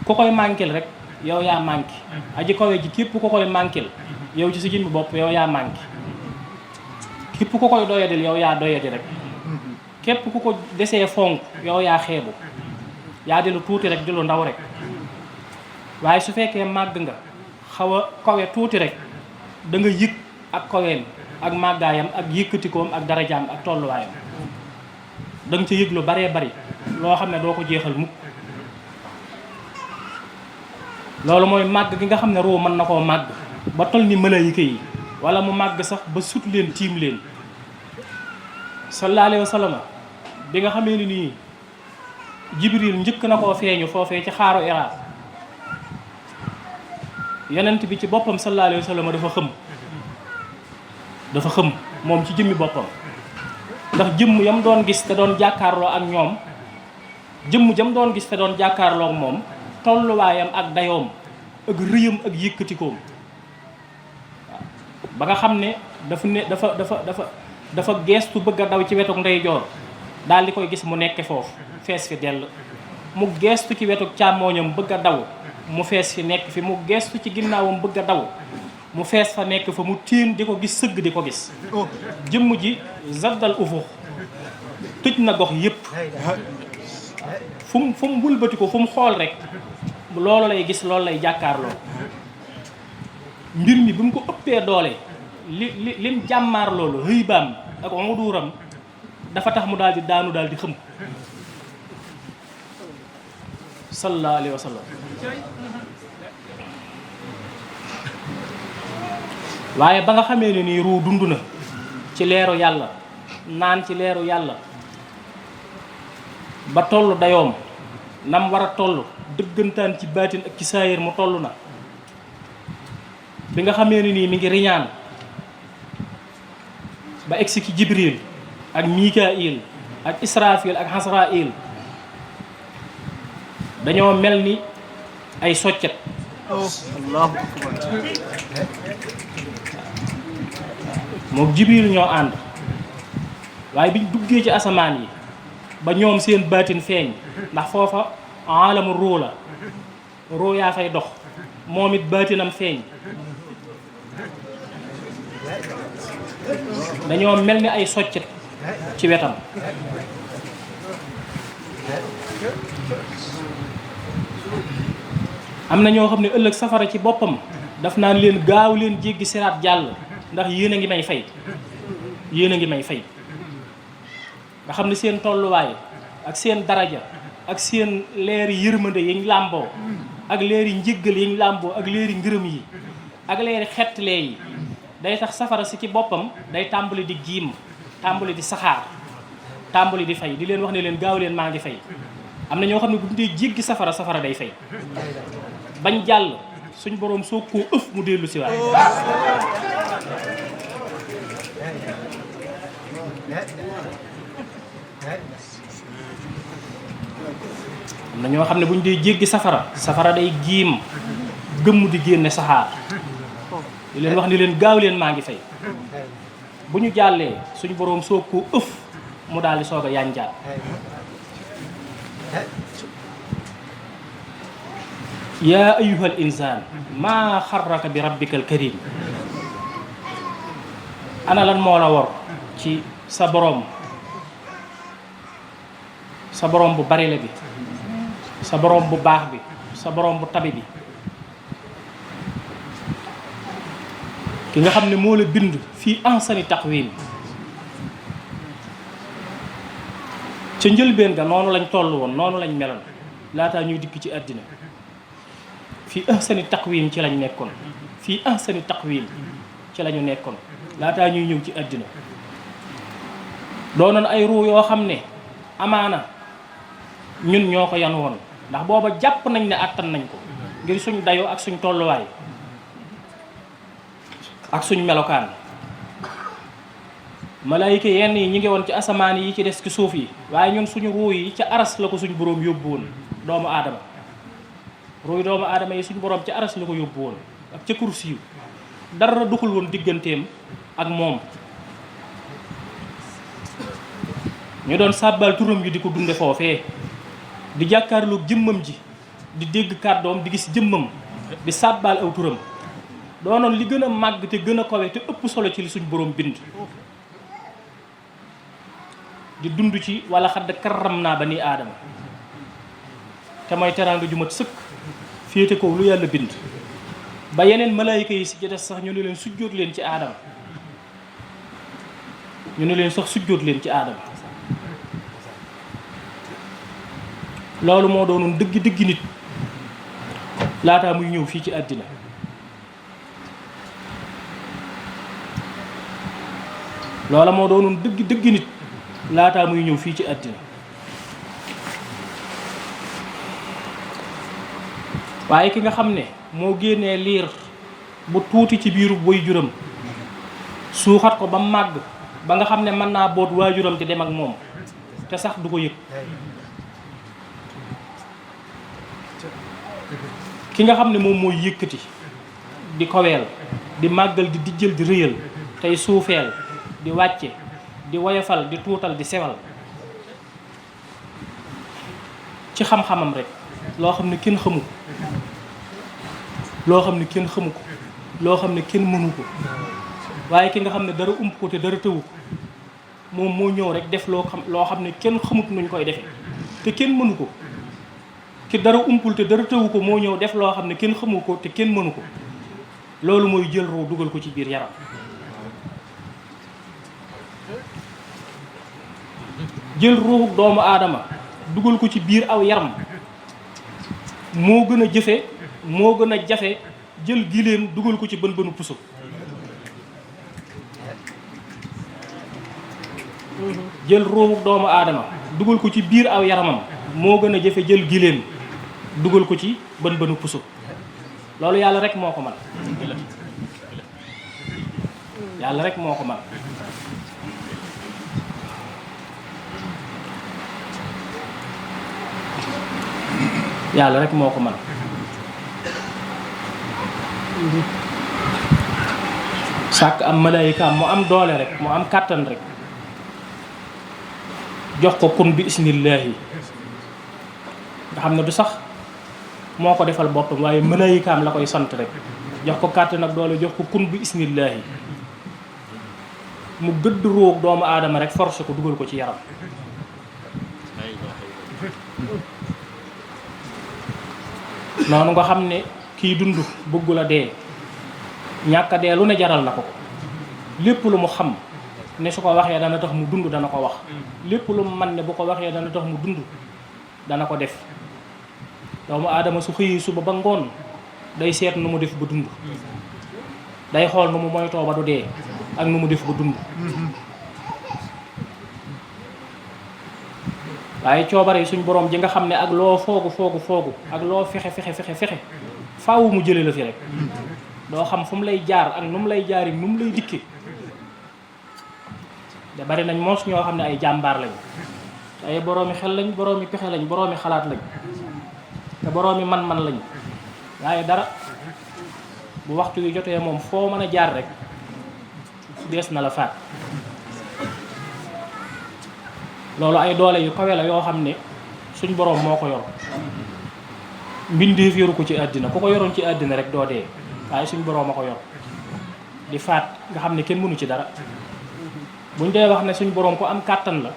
ku koy manquel rek yow yaa manqué aji kawe ji képp ku koy manquel yow ci sa jëmmi bopp yow yaa manqué képp ku koy doyadil yow yaa doyadi rek képp ku ko desee fonk yow yaa xeebu yaa di lu tuuti rek di lu ndaw rek waaye su fekkee màgg nga xaw a kawe tuuti rek da nga yëg ak kaweem ak màggaayam ak yëkkatikoom ak darajaam ak tolluwaayam da nga ca yëg lu baree bari loo xam ne doo ko jeexal mukk loolu mooy màgg gi nga xam ne ruu mën na koo màgg ba toll ni malaayika yi wala mu màgg sax ba sut leen tiim leen sallallahu alayhi wa sallam bi nga xamee ni nii jibril njëkk na koo feeñu foofee ci xaaru Hira yonent bi ci boppam sallallahu alayhi wa sallam dafa xëm moom ci jëmmi boppam ndax jëmm yam doon gis te doon jàkkaarloo ak ñoom jëmm jam doon gis te doon jàkkaarloo ak moom tolluwaayam ak dayoom ak rëyam ak yëkkatikoom waaw ba nga xam ne dafa geestu bëgg a daw ci wetuk ndeyjoor daal di koy gis mu nekke foofu fees fi dell mu geestu ci wetuk càmmooñam bëgg a daw mu fees fi nekk fi mu gestu ci ginnaawam bëgg a daw mu fees fa nekk fa mu tiin di ko gis sëgg di ko gis jëmm ji zaddal ufuux tëj na gox yépp fu mu wëlbati ko fu mu xool rek loolu lay gis loolu lay jàkkaarloo mbir mi bi mu ko ëppee doole lim jàmmaar loolu hëybaam ak uduuram dafa tax mu daal di daanu daal di xëm sallallahu alayhi wa sallam waaye ba nga xamee ne nii ruu dund na ci leeru yàlla naan ci leeru yàlla ba toll dayoom nam war a toll dëggantaan ci baatin ak ci saayir mu toll na bi nga xamee ne nii mi ngi riñaan ba egsi ki Jibril ak Mikaayil ak Israfil ak Hasrail dañoo mel ni ay soccet allahu akbar moom Jibril ñoo ànd waaye biñ duggee ci asamaan yi ba ñoom seen baatin feeñ ndax foofa alamu ruu la ruu yaa fay dox moom it baatinam feeñ dañoo mel ni ay soccet ci wetam am na ñoo xam ne ëllëg safara ci boppam daf naan leen gaaw leen jéggi siraat jàll ndax yéen a ngi may fay yéen a ngi may fay nga xam ne seen tolluwaay ak seen daraja ak seen leeri yërmande yiñ làmboo ak leeri njéggal yiñ làmboo ak leeri ngërëm yi ak leeri xettlee yi day tax safara si ci boppam day tàmbali di giim tàmbali di saxaar tàmbali di fay di leen wax ne leen gaaw leen maa ngi fay am na ñoo xam ne bu ñu dee jéggi safara safara day fay bañ jàll suñ boroom soo koo ëf mu dellu si waat am na ñoo xam ne bu ñu dee jéggi safara safara day giim gëmm di génne saxaar di leen wax ni leen gaaw leen maa ngi fay bu ñu jàllee suñu boroom soo koo ëf mu daal di soog a yànjaat yaa ayyuhal insaan maa xarraka bi rabbikal karim ana lan moo la war ci sa boroom bu bari la bi sa boroom bu baax bi sa boroom bu tabi bi ki nga xam ne moo la bind fii ahsani taqwiim ca njëlbeen ga noonu lañ toll woon noonu lañ meloon laataa ñuy dikk ci àddina fii ahsani taqwiim ci lañ nekkoon fii ahsani taqwiim ci lañu nekkoon laataa ñuy ñëw ci àddina doonoon ay ruu yoo xam ne amaana ñun ñoo ko yan woon ndax booba jàpp nañ ne àttan nañ ko ngir suñ dayoo ak suñ tolluwaay ak suñ melokaan malaayika yenn yi ñi ngi woon ci asamaan yi ci des ci suuf yi waaye ñun suñu ruu yi ca aras la ko suñ boroom yóbbu woon doomu aadama ruuy doomu aadama yi suñu boroom ca aras la ko yóbbu woon ak ca kursi yu dara duxul woon digganteem ak moom ñu doon sàbbal turam yi di ko dunde foofee di jàkkaarloog jëmmam ji di dégg kàddoom di gis jëmmam di sàbbal aw turam doonoon li gën a màgg te gën a kawe te ëpp solo ci li suñ boroom bind di dund ci wala xadd karram naa bani aadama te mooy teraanga ju mat sëkk féete ko lu yàlla bind ba yeneen malaayika yi si ci des sax ñu ne leen sujjóot leen ci aadama ñu ne leen sax sujjóot leen ci aadama loolu moo doonoon dëgg nit laataa muy ñëw fii ci àddina loola moo doonoon dëgg nit laataa muy ñëw fii ci àddina waaye ki nga xam ne moo génnee liir bu tuuti ci biiru waajuram suuxat ko ba màgg ba nga xam ne mën naa boot waajuram di dem ak moom te sax du ko yëg ki nga xam ne moom mooy yëkkati di koweel di màggal di dijjal di rëyal tey suufeel di wàcce di woyofal di tuutal di sewal ci xam-xamam rek loo xam ne kenn xamu loo xam ne kenn xamu ko loo xam ne kenn mënu ko waaye ki nga xam ne dara ump ko te dara tëwu ko moom moo ñëw rek def loo xam ne kenn xamut nuñ koy defee te kenn mënu ko ki dara umpul te dara tëwu ko moo ñëw def loo xam ne kenn xamu ko te kenn mënu ko loolu mooy jël ruu dugal ko ci biir yaram jël ruuxu doomu aadama dugal ko ci biir aw yaram moo gën a jëfe moo gën a jafe jël giléem dugal ko ci bën bënu puso jël ruuxu doomu aadama dugal ko ci biir aw yaramam moo gën a jafe jël giléem dugal ko ci bën bënu puso loolu yàlla rek moo ko man yàlla rek moo ko man yàlla rek moo ko man sàkk am malaayikaam mu am doole rek mu am kàttan rek jox ko kun bi isnillaahi nga xam ne du sax moo ko defal boppam waaye malaayikaam la koy sant rek jox ko kàttan ak doole jox ko kun bi isnillaahi mu gëdd roog doomu aadama rek force ko dugal ko ci yaram noonu nga xam ne kii dund bëggul a dee ñàkk a dee lu ne jaral na ko lépp lu mu xam ne su ko waxee dana tax mu dund dana ko wax lépp lu mu man ne bu ko waxee dana tax mu dund dana ko def doomu aadama su xëyee suba ba ngoon day seet nu mu def ba dund day xool nu mu moytoo ba du dee ak nu mu def ba dund waaye coobare yi suñ borom ji nga xam ne ak loo foogu ak loo fexe faaw mu jële la fi rek doo xam fu mu lay jaar ak nu mu lay jaari nu mu lay dikke da bari nañ moos ñoo xam ne ay jàmbaar lañ ay boroomi xel lañ boroomi pexe lañ boroomi xalaat lañ te boroomi man-man lañ waaye dara bu waxtu wi jotee moom foo mën a jaar rek dees na la faat loolu ay doole yu kawe la yoo xam ne suñ boroom moo ko yor mbindeef yoru ko ci àddina ku ko yoroon ci àddina rek doo dee waaye suñ boroom a ko yor di faat nga xam ne kenn mënu ci dara buñ dee wax ne suñ boroom ko am kàttan la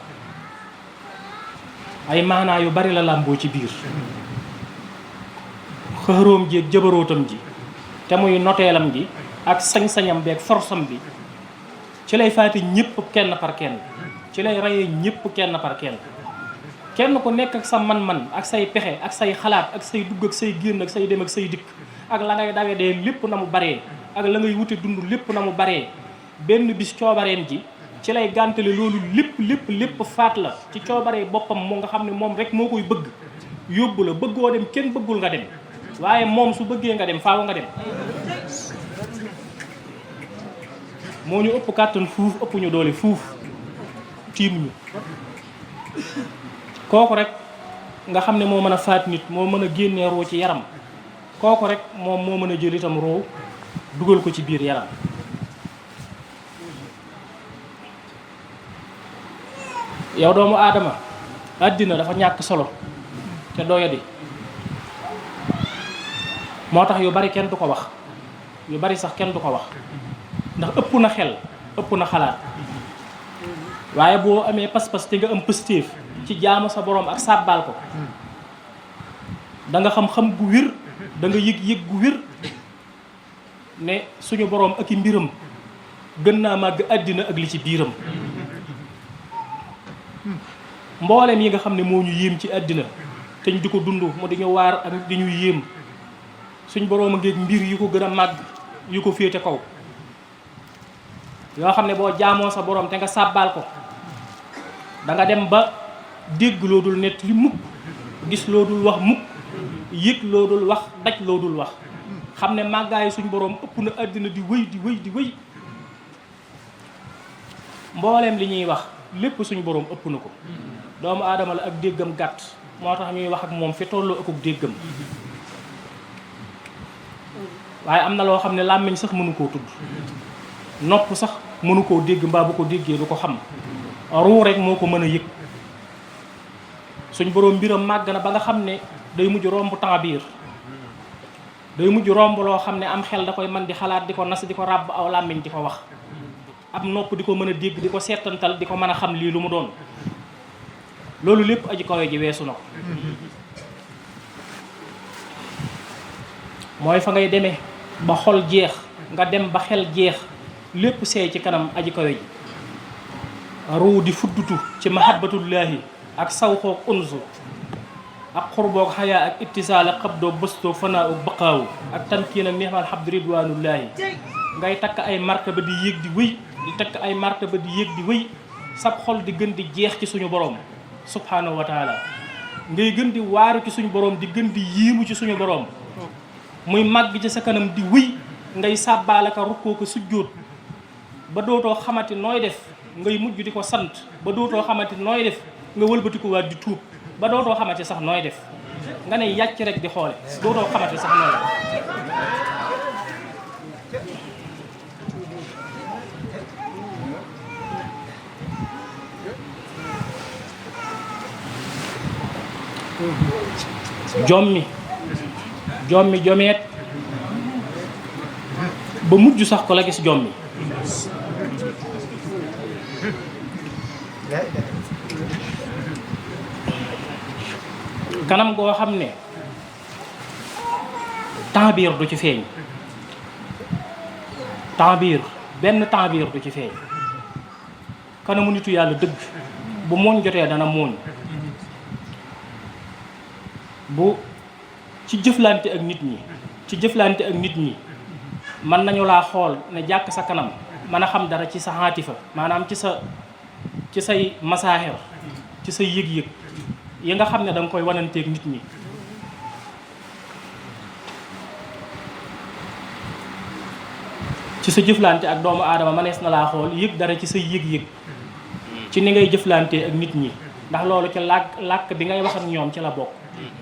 ay maanaa yu bari la làmboo ci biir xëróom ji ak jëbarootam ji te muy noteelam gi ak sañ-sañam bi ak forsam bi ci lay faati ñëpp kenn par kenn ci lay reyee ñëpp kenn par kenn kenn ku nekk ak sa man-man ak say pexe ak say xalaat ak say dugg ak say génn ak say dem ak say dikk ak la ngay dawe dee lépp na mu baree ak la ngay wute dund lépp na mu baree benn bis coobareem ji ci lay gàntale loolu lépp faat la ci coobaree boppam moo nga xam ne moom rek moo koy bëgg yóbbu la bëggoo dem kenn bëggul nga dem waaye moom su bëggee nga dem faaw nga dem moo ñu ëpp kàttan fuuf ëpp ñu doole fuuf tiim ñu kooku rek nga xam ne moo mën a faat nit moo mën a génnee roo ci yaram kooku rek moom moo mën a jël itam roo dugal ko ci biir yaram yow doomu aadama àddina dafa ñàkk solo te doyadi moo tax yu bari kenn du ko wax yu bari sax kenn du ko wax ndax ëpp na xel ëpp na xalaat waaye boo amee pas-pas te nga am pëstéef ci jaamu sa borom ak sàbbaal ko da nga xam-xam gu wér da nga yëg-yëg gu wér ne suñu borom ak i mbiram gën naa màgg àddina ak li ci biiram mboolem yi nga xam ne moo ñu yéem ci àddina te ñu di ko dund mu di ñu waar ak di ñu yéem suñ borom a ngeeg mbir yu ko gën a màgg yu ko féete kaw yoo xam ne boo jaamoo sa borom te nga sàbbaal ko da nga dem ba dégg loo dul nett li mukk gis loo dul wax mukk yëg loo dul wax daj loo dul wax xam ne màggaayu suñ borom ëpp na àddina di wëy mbooleem li ñuy wax lépp suñ borom ëpp na ko doomu aadama la ak déggam gàtt moo tax ñuy wax ak moom fi tolloo akuk déggam waaye am na loo xam ne làmmiñ sax mënu koo tudd nopp sax mënu koo dégg mbaa bu ko déggee du ko xam ruu rek moo ko mën a yëg suñ boroom mbiram màgg na ba nga xam ne day mujj romb temps biir day mujj romb loo xam ne am xel da koy mën di xalaat di ko nas di ko ràbb aw làmmiñ di ko wax am nopp di ko mën a dégg di ko seetantal di ko mën a xam lii lu mu doon loolu lépp aji kawe ji weesu na ko mooy fa ngay demee ba xol jeex nga dem ba xel jeex lépp seey ci kanam aji kawe ji ruu di fuddutu ci mahabbatullaahi ak sawxoog unsu ak xurboog xayaa ak ittisaal ak xabdoo bëstoo fanaa u baqaawu ak tamkiin ak neexmal xabdu ridwanullaahi ngay takk ay martaba di yéeg di wëy di takk ay martaba di yéeg di wëy sab xol di gën di jeex ci suñu borom subhanahu wa taala ngay gën di waaru ci suñu borom di gën di yiimu ci suñu borom muy màgg ci sa kanam di wëy ngay sàbbaale ka rukkoo ko sujjóot ba dootoo xamante nooy def ngay mujj di ko sant ba dootoo xamante nooy def nga wëlbatiku waat di tuub ba dootoo xamante sax nooy def nga ne yàcc rek di xoole dootoo xamante sax nooy def jommi jomeet ba mujj sax ko la gis jommi kanam goo xam ne ta'bir du ci feeñ ta'bir benn ta'bir du ci feeñ kanamu nitu yàlla dëgg bu mooñ jotee dana mooñ bu ci jëflante ak nit ñi mën nañu laa xool ne jàkk sa kanam mën a xam dara ci sa xaatifa maanaam ci say masaaxir ci say yëg-yëg yi nga xam ne da nga koy wananteeg nit ñi ci sa jëflante ak doomu aadama mënees na laa xool yëg dara ci say yëg-yëg ci ni ngay jëflante ak nit ñi ndax loolu ci làkk bi ngay wax ak ñoom ci la bokk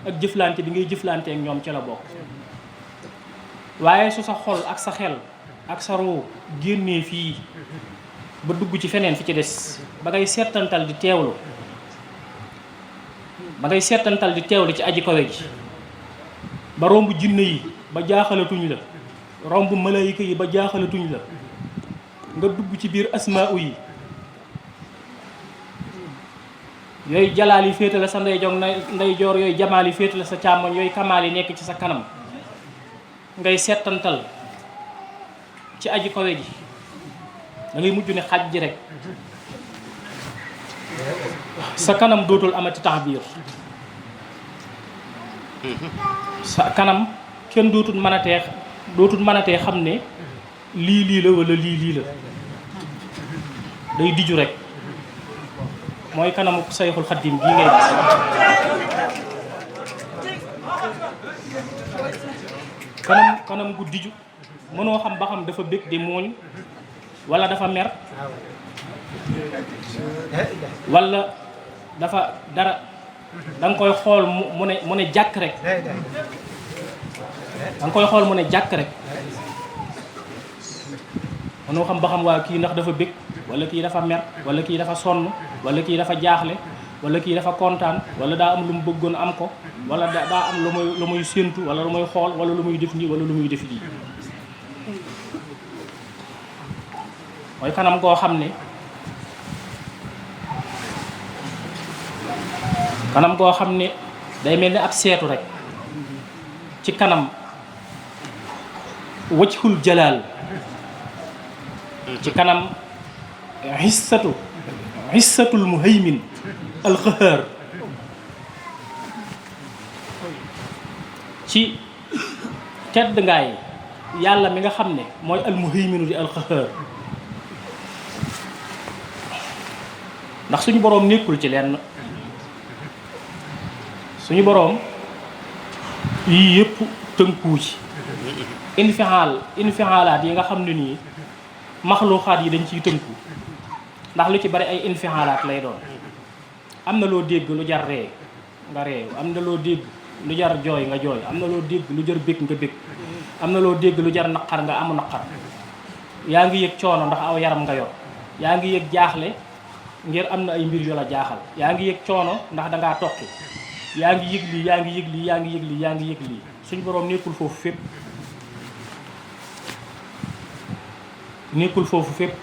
ak jëflante bi ngay jëflante ak ñoom ci la bokk waaye su sa xol ak sa xel ak sa ruu génnee fii ba dugg ci feneen fi ci des ba ngay seetantal di teewlu ci aji kawe ji ba romb jinne yi ba jaaxalatuñ la romb malaayika yi ba jaaxalatuñ la nga dugg ci biir asmaa yi yooyu jalaal yi féete la sa ndeyjoor yooyu jamaal yi féete la sa càmmoñ yooyu kamaal yi nekk ci sa kanam ngay seetantal ci aji kawe ji da ngay mujj ne xaj ji rek sa kanam dootul amati taxbiir sa kanam kenn dootul mënatee xam ne lii la wala lii la day diju rek mooy kanamu sayxul xaddim bii ngay gis kanam gu diju mënoo xam ba xam dafa bëgg di mooñ wala dafa mer wala dafa dara da nga koy xool mu ne jàkk rek mënoo xam ba xam waa kii ndax dafa bëgg wala kii dafa mer wala kii dafa sonn wala kii dafa jaaxle wala kii dafa kontaan wala daa am lu mu bëggoon am ko wala daa am lu muy séentu wala lu muy xool wala lu muy def nii wala lu muy def lii mooy kanam goo xam ne day mel ni ab seetu rek ci kanam wajhul jalaal ci kanam hissatul muhaymin alqahar ci tedd ngaay yàlla mi nga xam ne mooy almuhayminu di alqahar ndax suñu boroom nekkul ci lenn suñu boroom yii yëpp tënkuu ci infihaalaat yi nga xam ne nii maxluuxaat yi dañ ciy tënku ndax lu ci bari ay infihaalaat lay doon am na loo dégg lu jar ree nga reew am na loo dégg lu jar jooy nga jooy am na loo dégg lu jar bég nga bég am na loo dégg lu jar naqar nga amu naqar yaa ngi yëg coono ndax aw yaram nga yor yaa ngi yëg jaaxle ngir am na ay mbir yu la jaaxal yaa ngi yëg coono ndax dangaa tokki yaa ngi yëg lii yaa ngi yëg lii yaa ngi yëg lii yaa ngi yëg lii suñu boroom nekkul foofu fépp nekkul foofu fépp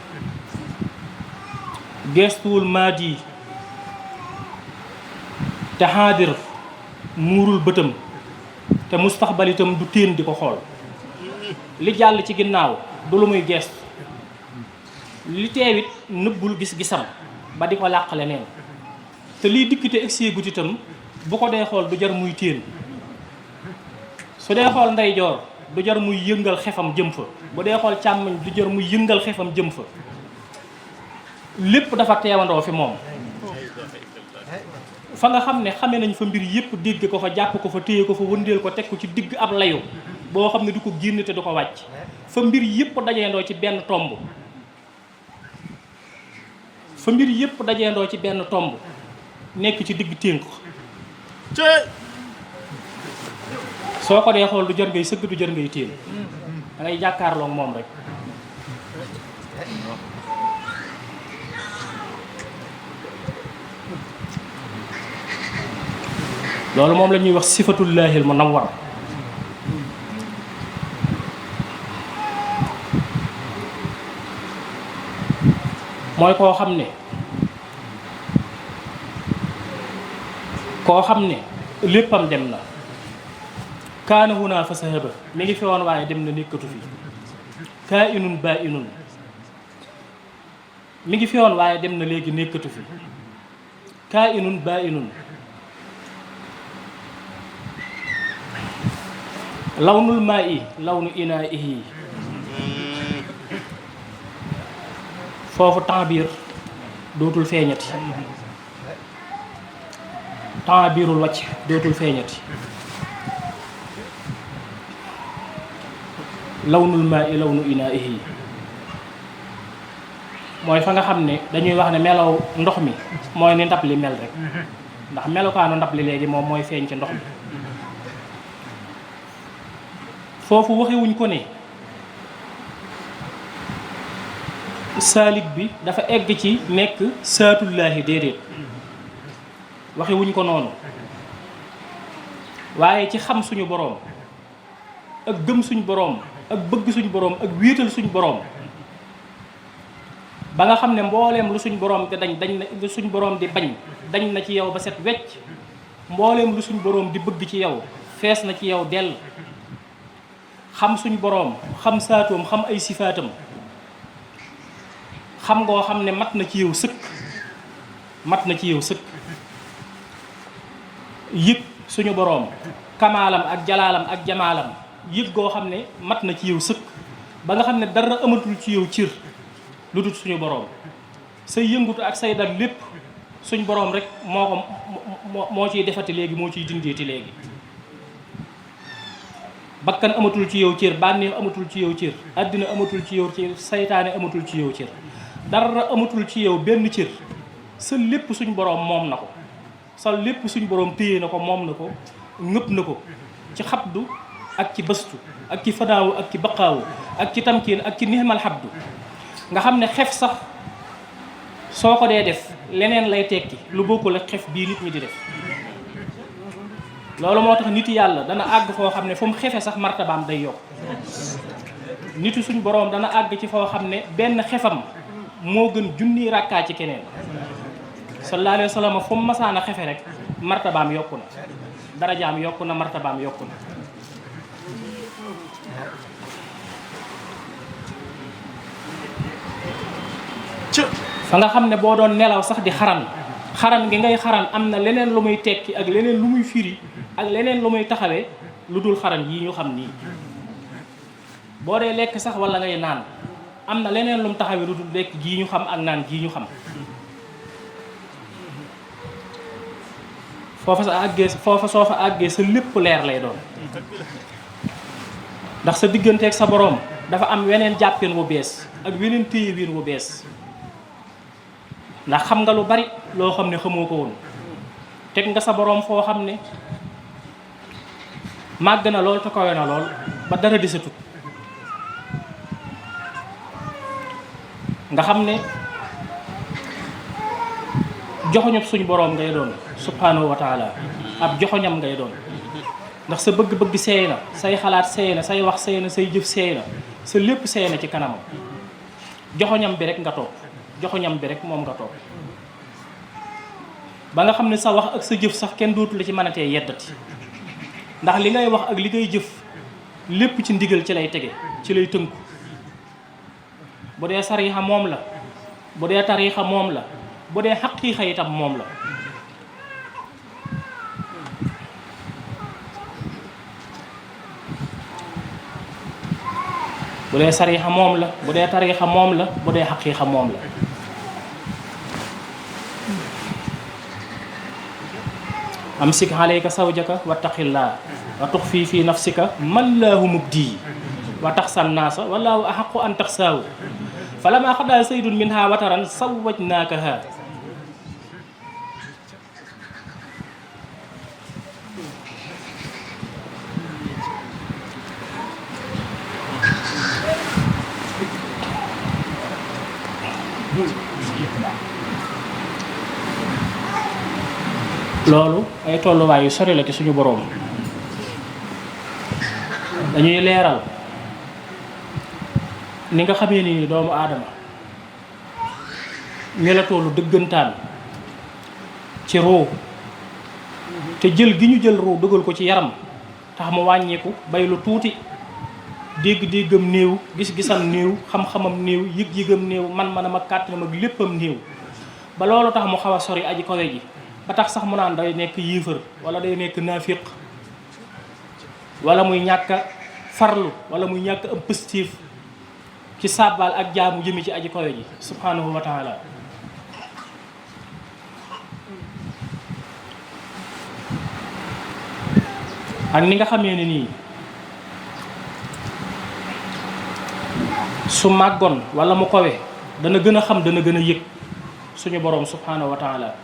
gestuwul maadi te xaadir muurul bëtam te mustaxbal itam du téen di ko xool li jàll ci ginnaaw du lu muy gestu li teewit nëbbul gis-gisam ba di ko làq leneen te liy dikkite egseegut itam bu ko dee xool du jar muy téen su dee xool ndeyjoor du jar muy yëngal xefam jëm fa bu dee xool càmmoñ du jar muy yëngal xefam jëm fa lépp dafa teewandoo fi moom fa nga xam ne xame nañ fa mbir yépp dégg ko fa jàpp ko fa téye ko fa wëndeel ko teg ko ci digg ab layu boo xam ne du ko génn te du ko wàcc fa mbir yépp dajeendoo ci benn tomb fa mbir yépp dajeendoo ci benn tomb nekk ci digg ténk soo ko dee xool du jar ngay sëgg du jar ngay téen da ngay jàkkaarloo ak moom rek loolu moom la ñuy wax sifatullahil munawwar mooy koo xam ne léppam dem na kaana huna fa sahaba mi ngi fi woon waaye dem na nekkatu fi kaa inun baa inun mi ngi fi woon waaye dem na léegi nekkatu fi kaa inun baa inun lawnul maa i lawnu inaa ihi foofu ta'bir dootul feeñati ta'birul wàcc dootul feeñati lawnul maa i lawnu inaa ihi mooy fa nga xam ne dañuy wax ne melaw ndox mi mooy ni ndab li mel rek ndax melokaanu ndab li léegi moom mooy feeñ ci ndox mi foofu waxewuñ ko ne saalik bi dafa egg ci nekk saatullaahi déedéet waxewuñ ko noonu waaye ci xam suñu boroom ak gëm suñu boroom ak bëgg suñu boroom ak wéetal suñu boroom ba nga xam ne mbooleem lu suñu boroom di dañ na lu suñu boroom di bañ dañ na ci yow ba set wecc mbooleem lu suñu boroom di bëgg ci yow fees na ci yow dell xam suñu boroom xam saatoom xam ay sifaatam xam ngoo xam ne mat na ci yow sëkk mat na ci yow sëkk yëg suñu boroom kamaalam ak jalaalam ak jamaalam yëg goo xam ne mat na ci yow sëkk ba nga xam ne dara amatul ci yow cër lu dul suñu boroom say yëngutu ak say dal lépp suñu boroom rek moo ciy defati léegi moo ciy dindeeti léegi bakkan amatul ci yow cër bànneex amatul ci yow cër àddina amatul ci yow cër saytaane amatul ci yow cër dara amatul ci yow benn cër sa lépp suñ boroom moom na ko sa lépp suñ boroom téye na ko moom na ko ngëpp na ko ci xabdu ak ci bëstu ak ci fanaawu ak ci baqaawu ak ci tamkiin ak ci nixmal xabdu nga xam ne xef sax soo ko dee def leneen lay tekki lu bokkul ak xef bii nit ñi di def loolu moo tax nit yàlla dana àgg foo xam ne fu mu xefe sax martabaam day yokk nitu suñ boroom dana àgg ci foo xam ne benn xefam moo gën junniy ràkkaa ci keneen sallallahu alayhi wa sallam fu mu masaan a xefe rek martabaam yokku na darajaam yokku na martabaam yokku na fa nga xam ne boo doon nelaw sax di xaran gi ngay xaran am na leneen lu muy tekki ak leneen lu muy firi ak leneen lu muy taxawee lu dul xaran yi ñu xam nii boo dee lekk sax wala ngay naan am na leneen lu mu taxawee lu dul lekk gii ñu xam ak naan gii ñu xam foofa soo fa àggee sa lépp leer lay doon ndax sa digganteeg sa boroom dafa am weneen jàppin wu bees ak weneen téyewiin wu bees ndax xam nga lu bari loo xam ne xamoo ko woon teg nga sa boroom foo xam ne màgg na lool te kawe na lool ba dara desatut nga xam ne joxoñub suñu boroom ngay doon subhanahu wa taala ab joxoñam ngay doon ndax sa bëgg-bëgg seey na say xalaat seey na say wax seey na say jëf seey na sa lépp seey na ci kanamam joxoñam bi rek nga toog joxoñam bi rek moom nga toog ba nga xam ne sa wax ak sa jëf sax kenn dootu la ci mënatee yeddati ndax li ngay wax ak li ngay jëf lépp ci ndigal ci lay tege ci lay tënku bu dee sariixa moom la bu dee tariixa moom la bu dee xaqiiqa itam moom la bu dee sariixa moom la bu dee tariixa moom la bu dee xaqiiqa moom la amsik alayka zawjaka wattaqillaa wa tuxfi fi nafsika mallaahu mubdii wa taxsan naasa wallaahu axaqu an taxsaahu falammaa qadaa zaydun minhaa wataran zawwajnaakahaa loolu ay tolluwaay yu sori la ci suñu boroom dañuy leeral ni nga xamee ni doomu aadama ñu la tollu dëggantaan ci ruu te jël gi ñu jël ruu dugal ko ci yaram tax mu wàññeeku bay lu tuuti dégg-déggam néew gis-gisam néew xam-xamam néew yëg-yëgam néew man-manam ak kàttanam ak léppam néew ba loolu tax mu xaw a sori aji kawe ji ba tax sax mu naan day nekk yéefar wala day nekk naafiq wala muy ñàkk a farlu wala muy ñàkk am pëstéef ci sàbbaal ak jaamu jëmi ci aji kawe ji subhanahu wa taala ak ni nga xamee ne nii su màggoon wala mu kawe dana gën a xam dana gën a yëg suñu boroom subhanahu wa taala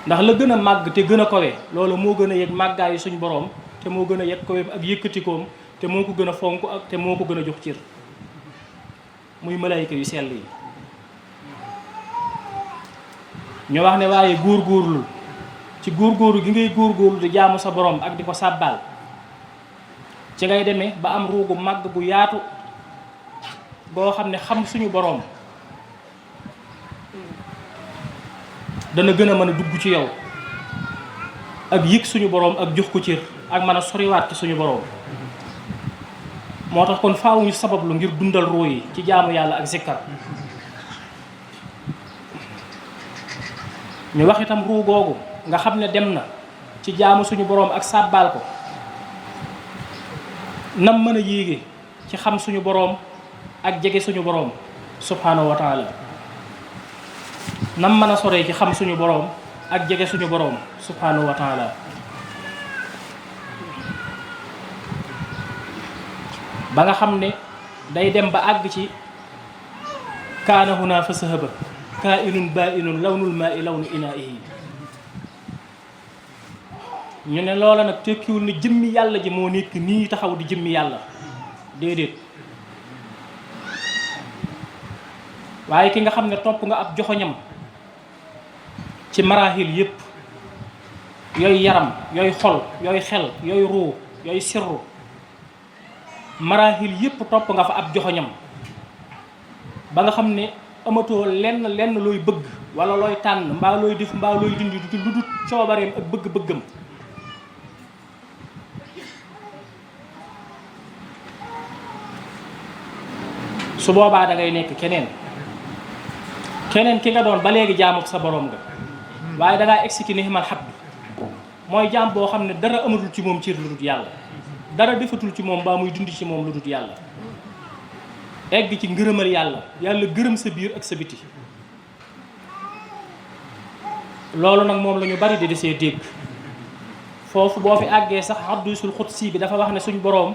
ndax la gën a màgg te gën a kawe loolu moo gën a yëg màggaayu suñu boroom te moo gën a yëg kaweem ak yëkkatikoom te moo ko gën a fonk ak te moo ko gën a jox cër muy malayka yu sell yi ñu wax ne waaye góorgóorlu ci góorgóorlu gi ngay góorgóorlu di jaamu sa boroom ak di ko sàbbaal ci ngay demee ba am ruugu màgg gu yaatu boo xam ne xam suñu boroom dana gën a mën a dugg ci yow ak yëg suñu boroom ak jox ko cër ak mën a soriwaat ci suñu boroom moo tax kon faaw ñu sabablu ngir dundal ruu yi ci jaamu yàlla ak zikkar ñu wax itam ruu googu nga xam ne dem na ci jaamu suñu boroom ak sàbbaal ko nam mën a yéege ci xam suñu boroom ak jege suñu boroom subhanahu wa taala nam mën a soree ci xam suñu boroom ak jege suñu boroom subhanahu wa taala ba nga xam ne day dem ba àgg ci kaana huna fa sahaba kaa inun baa inun lawnul maa i lawnu inaa'ihi ñu ne loola nag tekkiwul ne jëmmi yàlla ji moo nekk nii taxaw di jëmmi yàlla déedéet waaye ki nga xam ne topp nga ab joxoñam ci marahil yépp yooyu yaram yooyu xol yooyu xel yooyu ruu yooyu sirru marahil yépp topp nga fa ab joxoñam ba nga xam ne amatoo lenn looy bëgg wala looy tànn mbaa looy def mbaa looy dindi du lu dul coobareem ak bëgg-bëggam su boobaa da ngay nekk keneen ki nga doon ba léegi jaamu sa borom nga waaye dangaa egsi ci nixmal xab bi mooy jaam boo xam ne dara amatul ci moom cër lu dul yàlla dara defatul ci moom mbaa muy dund ci moom lu dul yàlla egg ci ngërëmal yàlla gërëm sa biir ak sa biti loolu nag moom la ñu bari di desee dégg foofu boo fi àggee sax hadiisul xudsi bi dafa wax ne suñ boroom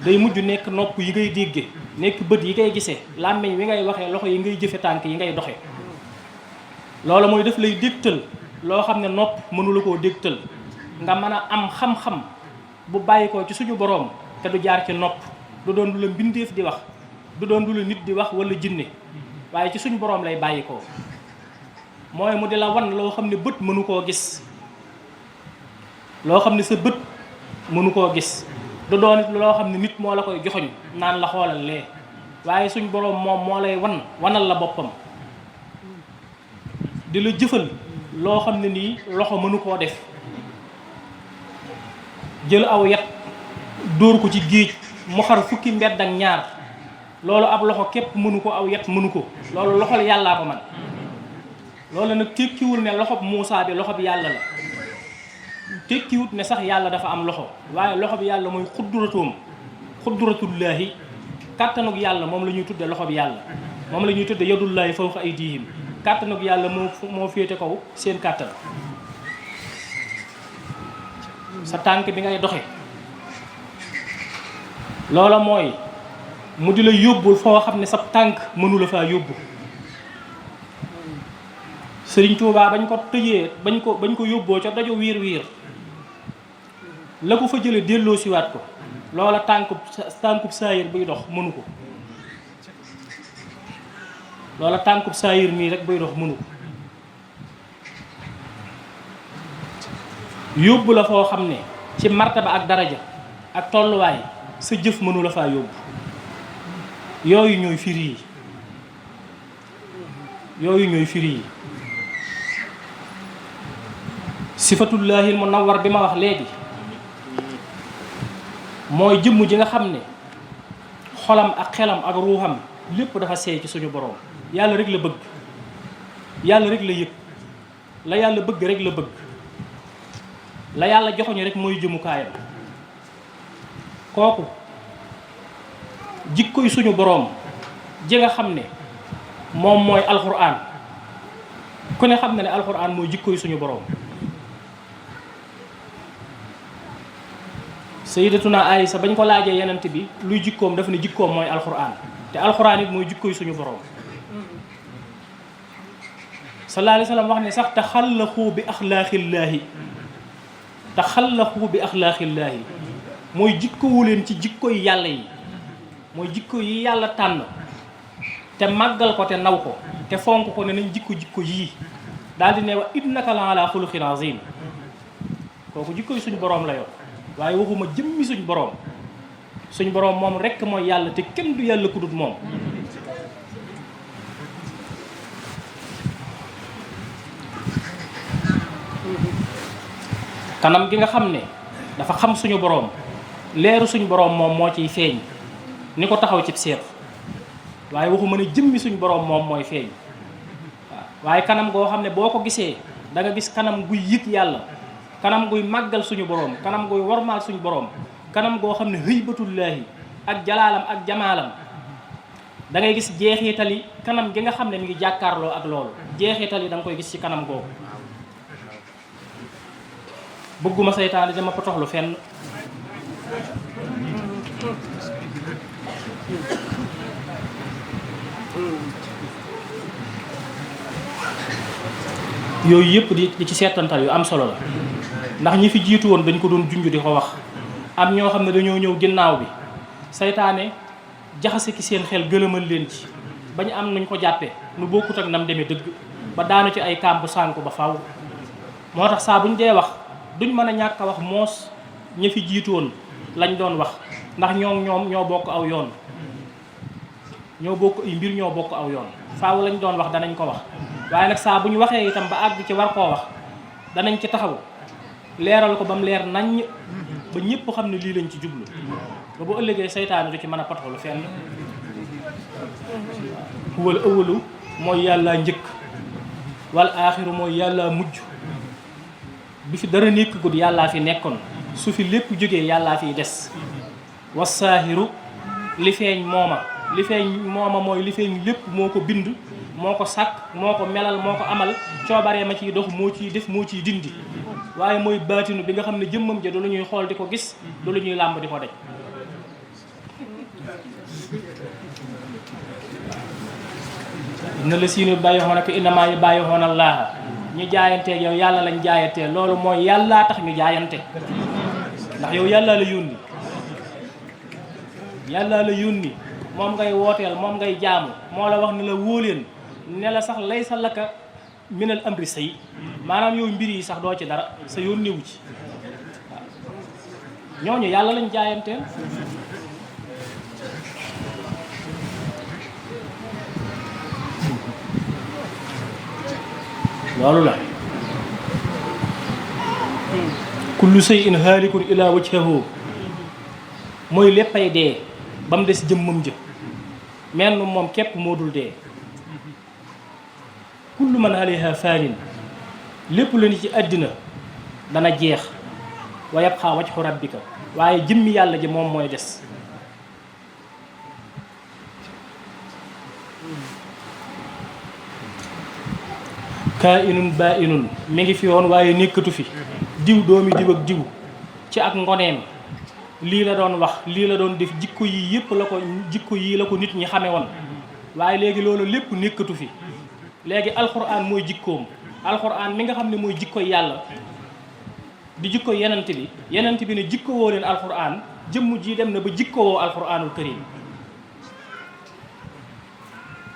day mujj nekk nopp yi ngay dégge nekk bët yi ngay gisee làmmiñ wi ngay waxee loxo yi ngay jëfe tànk yi ngay doxe loolu mooy daf lay dégtal loo xam ne nopp mënula koo dégtal nga mën a am xam-xam bu bàyyi ko ci suñu boroom te du jaar ci nopp du doon lu la mbindeef di wax du doon lu la nit di wax wala jinne waaye ci suñu boroom lay bàyyi ko mooy mu di la wan loo xam ne bët mënu koo gis loo xam ne sa bët mënu koo gis du doon it loo xam ne nit moo la koy joxoñ naan la xoolal lee waaye suñ boroom moom moo lay wanal la boppam di la jëfal loo xam ne nii loxo mënu koo def jël aw yat dóor ko ci géej mu xar fukki mbedd ak ñaar loolu ab loxo képp mënu ko aw yat mënu ko loolu loxol yàllaa ko man loolu nag tekkiwul ne loxob Muusaa bi loxob yàlla la tekkiwut ne sax yàlla dafa am loxo waaye loxob yàlla mooy xudratullaahi kàttanug yàlla moom la ñuy tudde loxob yàlla moom la ñuy tudde yadullaahi fawqa aydiihim kàttanug yàlla moo féete kaw seen kàttan sa tànk bi ngay doxe loola mooy mu di la yóbbul foo xam ne sa tànk mënu la faa yóbbu Sëriñ Tuubaa bañ ko tëjee bañ ko yóbboo ca dajo wiir la ko fa jële delloo siwaat ko loola tànkub saayir buy dox mënu ko loola tànkub saayir mii rek buy dox mënu ko yóbbu la foo xam ne ci martaba ak daraja ak tolluwaay sa jëf mënu la faa yóbbu yooyu ñooy firi yi sifatullahil munawwar bi ma wax léegi mooy jëmm ji nga xam ne xolam ak xelam ak ruuxam lépp dafa seey ci suñu boroom yàlla rek la bëgg yàlla rek la yëg la yàlla bëgg rek la bëgg la yàlla joxoñu rek mooy jëmukaayam kooku jikkoy suñu boroom ji nga xam ne moom mooy alxuraan ku ne xam ne alxuraan mooy jikkoy suñu boroom sayyidatuna Aysa bañ ko laajee yenent bi luy jikkoom dafa ne jikkoom mooy alxuraan te alxuraan it mooy jikkoy suñu boroom sallallahu alayhi wa sallam wax ne sax taxallaqu bi axlaaqillaahi mooy jikkowu leen ci jikko yi yàlla yi mooy jikko yi yàlla tànn te màggal ko te naw ko te fonk ko ne nañ jikko yii daal di ne wa innaka la ala xuluqin azim kooku jikko yi suñu boroom la yor waaye waxuma jëmmi suñ boroom moom rekk mooy yàlla te kenn du yàlla ku dut moom kanam gi nga xam ne dafa xam suñu boroom leeru suñu boroom moom moo ciy feeñ ni ko taxaw ci seet waaye waxuma ne jëmmi suñu boroom moom mooy feeñ waaye kanam goo xam ne boo ko gisee da nga gis kanam guy yëg yàlla kanam guy màggal suñu boroom kanam guy wormaal suñu boroom kanam goo xam ne hëybatullaahi ak jalaalam ak jamaalam da ngay gis jeexitali kanam gi nga xam ne mi ngi jàkkaarloo ak loolu jeexitali da nga koy gis ci kanam googu bëgguma seytaane dama potoxlu fenn yooyu yëpp di ci seetantal yu am solo la ndax ñi fi jiitu woon dañ ko doon junj di ko wax am ñoo xam ne dañoo ñëw ginnaaw bi seytaane jaxase ki seen xel gëlëmal leen ci bañ am nuñ ko jàppee nu bokkut ak nam demee dëgg ba daanu ci ay kàmb sànku ba faw moo tax saa buñ dee wax duñ mën a ñàkk a wax moos ñi fi jiitu woon lañ doon wax ndax ñoom ñoo bokk aw yoon ñoo bokk ay mbir ñoo bokk aw yoon faaw lañ doon wax danañ ko wax waaye nag saa bu ñu waxee itam ba àgg ci war koo wax danañ ci taxaw leeral ko ba mu leer naññ ba ñëpp xam ne lii lañ ci jublu ba bu ëllëgee seytaane du ci mën a potoxlu fenn huwal awwalu mooy yàlla njëkk wal aaxiru mooy yàlla mujj bi fi dara nekk gud yàllaa fi nekkoon su fi lépp jógee yàllaa fiy des wasaahiru li feeñ mooma mooy li feeñ lépp moo ko bind moo ko sàkk moo ko melal moo ko amal coobaree ma ciy dox moo ciy def moo ciy dindi waaye mooy baatinu bi nga xam ne jëmmam ja du lu ñuy xool di ko gis du lu ñuy làmb di ko daj inna la siinu bàyyi xoon ak innamaa yi bàyyi xoon allaaha ñu jaayanteeg yow yàlla lañ jaayantee loolu mooy yàllaa tax ñu jaayante ndax yow yàllaa la yónni moom ngay wooteel moom ngay jaamu moo la wax ne la wóo leen ne la sax lay sa laka minal amri say maanaam yow mbir yi sax doo ci dara sa yoon néewu ci waaw ñooñu yàlla lañ jaayanteel loolu la kullu shay'in haalikun ila wajhihi mooy léppay dee ba mu des jëmmam jë menn moom képp moo dul dee kullu man alayha faanin lépp la ni ci àddina dana jeex wa yabqa wajhu rabbika waaye jëmmi yàlla ji moom mooy des kaa inun baa inun mi ngi fi woon waaye nekkatu fi diw doomi diw ak diw ci ak ngoneem lii la doon wax lii la doon def jikko yii yëpp la ko nit ñi xame woon waaye léegi loolu lépp nekkatu fi léegi alxuraan mooy jikkoom alxuraan mi nga xam ne mooy jikkoy yàlla di jikko yenent bi ne jikko woo leen alxuraan jëmm ji dem na ba jikko woo alxuraanul karim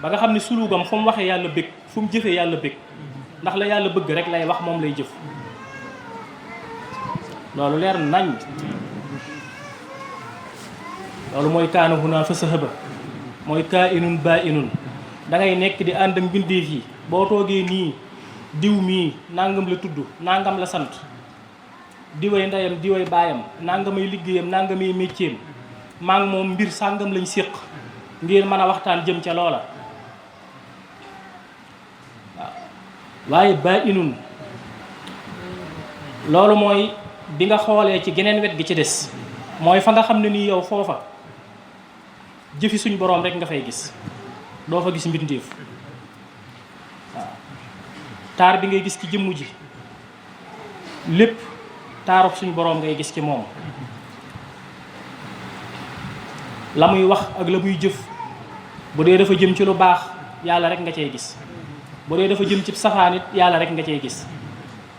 ba nga xam ne sulugam fu mu waxee yàlla bëgg fu mu jëfee yàlla bëgg ndax la yàlla bëgg rek lay wax moom lay jëf loolu leer nañ loolu mooy kaana huna fa sahaba mooy kaa inun baa inun da ngay nekk di ànd ak mbindeef yi boo toogee nii diw mii nangam la tudd nangam la sant diway ndeyam diway baayam nangamay liggéeyam nangamay métier maa ngi moom mbir sàngam lañ séq ngir mën a waxtaan jëm ca loola waaw waaye baa inun loolu mooy bi nga xoolee ci geneen wet gi ci des mooy fa nga xam ne nii yow foofa jëfi suñ boroom rek nga fay gis doo fa gis mbindeef waaw taar bi ngay gis ci jëmm ji lépp taarub suñ boroom ngay gis ci moom la muy wax ak la muy jëf bu dee dafa jëm ci lu baax yàlla rek nga cay gis bu dee dafa jëm ci safaan it yàlla rek nga cay gis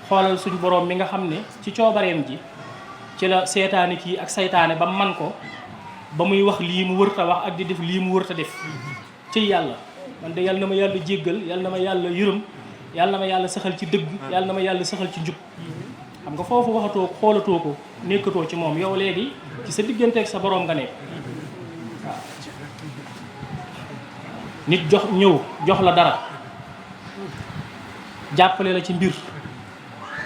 xoolal suñ boroom mi nga xam ne ci coobareem ji ci la seetaane kii ak saytaane ba man ko ba muy wax lii mu wërta wax ak di def lii mu wërta def ci yàlla man de yàlla na ma yàlla jéggal yàlla na ma yàlla yërëm yàlla na ma yàlla saxal ci dëgg yàlla na ma yàlla saxal ci njub xam nga foofu waxatoo xoolatoo ko nekkatoo ci moom yow léegi ci sa digganteeg sa boroom nga nekk waaw nit jox la dara jàppale la ci mbir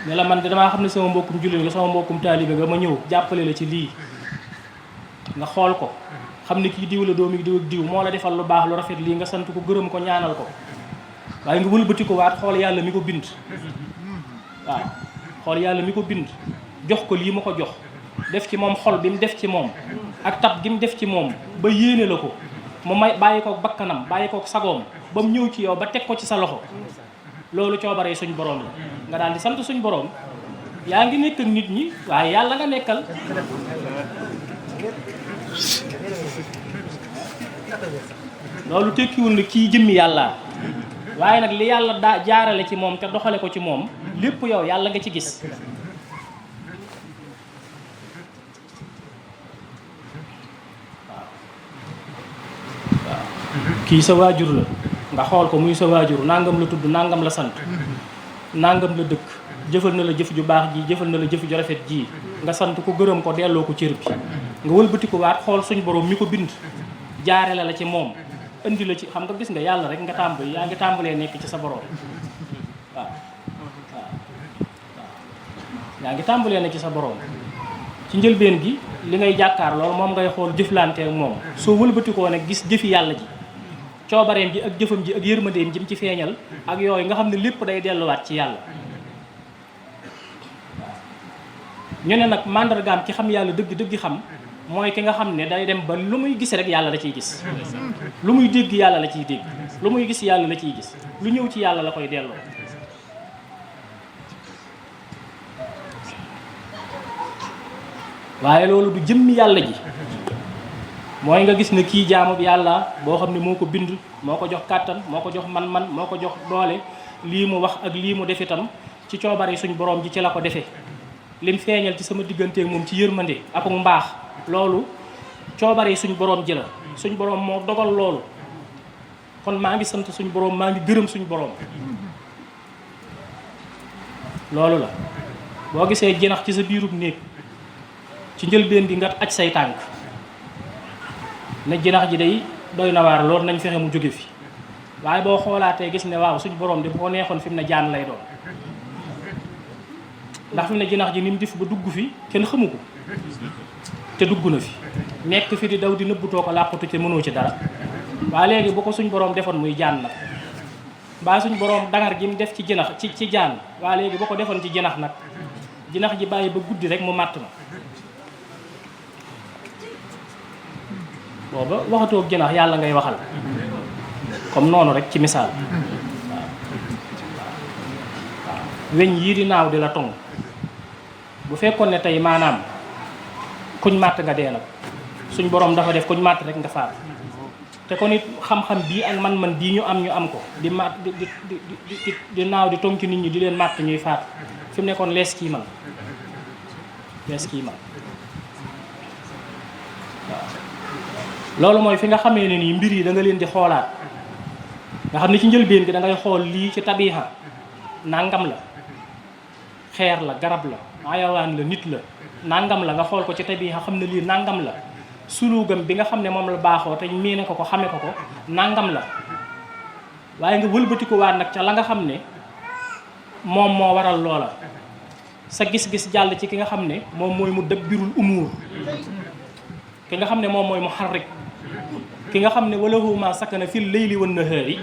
ne la man de damaa xam ne sama mbokkum jullit nga sama mbokkum taalibe nga ma ñëw jàppale la ci lii nga xool ko xam ne kii diw la doomi diw ak diw moo la defal lu baax lu rafet lii nga sant ko gërëm ko ñaanal ko waaye nga wëlbati ko waat xool yàlla mi ko bind waaw xool yàlla mi ko bind jox ko lii ma ko jox def ci moom xol bi mu def ci moom ak tab gi mu def ci moom ba yéene la ko mu may bàyyi kook bakkanam bàyyi kook sagoom ba mu ñëw ci yow ba teg ko ci sa loxo loolu coobaree suñ boroom la nga daal di sant suñ boroom yaa ngi nekk ak nit ñi waaye yàlla nga nekkal loolu tekkiwul ne kii jëmmi yàlla waaye nag li yàlla daa jaarale ci moom te doxale ko ci moom lépp yow yàlla nga ci gis waaw kii sa waajur la nga xool ko muy sa waajur nangam la tudd nangam la sant nangam la dëkk jëfal na la jëf ju baax ji jëfal na la jëf ju rafet ji nga sant ko gërëm ko delloo ko cër bi nga wëlbati ko waat xool suñ borom mi ko bind jaare la ci moom indi la ci xam nga gis nga yàlla rek nga tàmbali yaa ngi tàmbalee nekk ci sa borom waaw yaa ngi tàmbalee nekk ci sa borom ci njëlbeen gi li ngay jàkkaar lool moom ngay xool jëflante ak moom soo wëlbati koo nag gis jëfi yàlla ji coobareem ji ak jëfam ji ak yërmandeem ji mu ci feeñal ak yooyu nga xam ne lépp day delluwaat ci yàlla ñu ne nag màndargaam ki xam yàlla dëgg xam mooy ki nga xam ne day dem ba lu muy gis rek yàlla la ciy gis lu muy dégg yàlla la ciy dégg lu muy gis yàlla la ciy gis lu ñëw ci yàlla la koy delloo waaye loolu du jëmmi yàlla ji mooy nga gis ne kii jaamu bi yàlla boo xam ne moo ko bind moo ko jox kàttan moo ko jox man-man moo ko jox doole lii mu wax ak lii mu def itam ci coobare suñ borom ji ci la ko defee lim feeñal ci sama digganteeg moom ci yërmande ak mbaax loolu coobare suñ borom ji la suñ borom moo dogal loolu kon maa ngi sant suñ borom maa ngi gërëm suñ borom loolu la boo gisee jinax ci sa biirub néeg ci njëlbeen gi nga aj say tànk ne jinax ji day doy na waar loolu nañ fexe mu jóge fi waaye boo xoolaatee gis ne waaw suñ borom di bu ko neexoon fi mu ne jaan lay doon ndax fi mu ne jinax ji ni mu def ba dugg fi kenn xamu ko te dugg na fi nekk fi di daw di nëbbutoo ko làqatu te mënoo ci dara waaye léegi bu ko suñ borom defoon muy jaan nag mbaa suñ borom dangar gi mu def ci jinax ci jaan waaye léegi bu ko defoon ci jinax nag jinax ji bàyyi ba guddi rek mu màtt na booba waxatoo jinax yàlla ngay waxal comme noonu rek ci misaal waaw weñ yii di naaw di la tong bu fekkoon ne tey maanaam kuñ màtt nga dee nag suñ borom dafa def kuñ màtt rek nga faat te kon it xam-xam bii ak man-man bii ñu am ko di màtt di naaw di tong ci nit ñi di leen màtt ñuy faat fi mu nekkoon lees kii man waaw loolu mooy fi nga xamee ne nii mbir yi da nga leen di xoolaat nga xam ne ci njëlbeen gi da ngay xool lii ci tabiha nangam la xeer la garab la ayawaan la nit la nangam la nga xool ko ci tabiha xam ne lii nangam la sulugam bi nga xam ne moom la baaxoo te miine ko xame ko nangam la waaye nga wëlbatiku waat nag ca la nga xam ne moom moo waral loola sa gis-gis jàll ci ki nga xam ne moom mooy mu dabbirul umuur ki nga xam ne moom mooy mu xarrik ki nga xam ne walahu ma sakana fil layli wan nahaari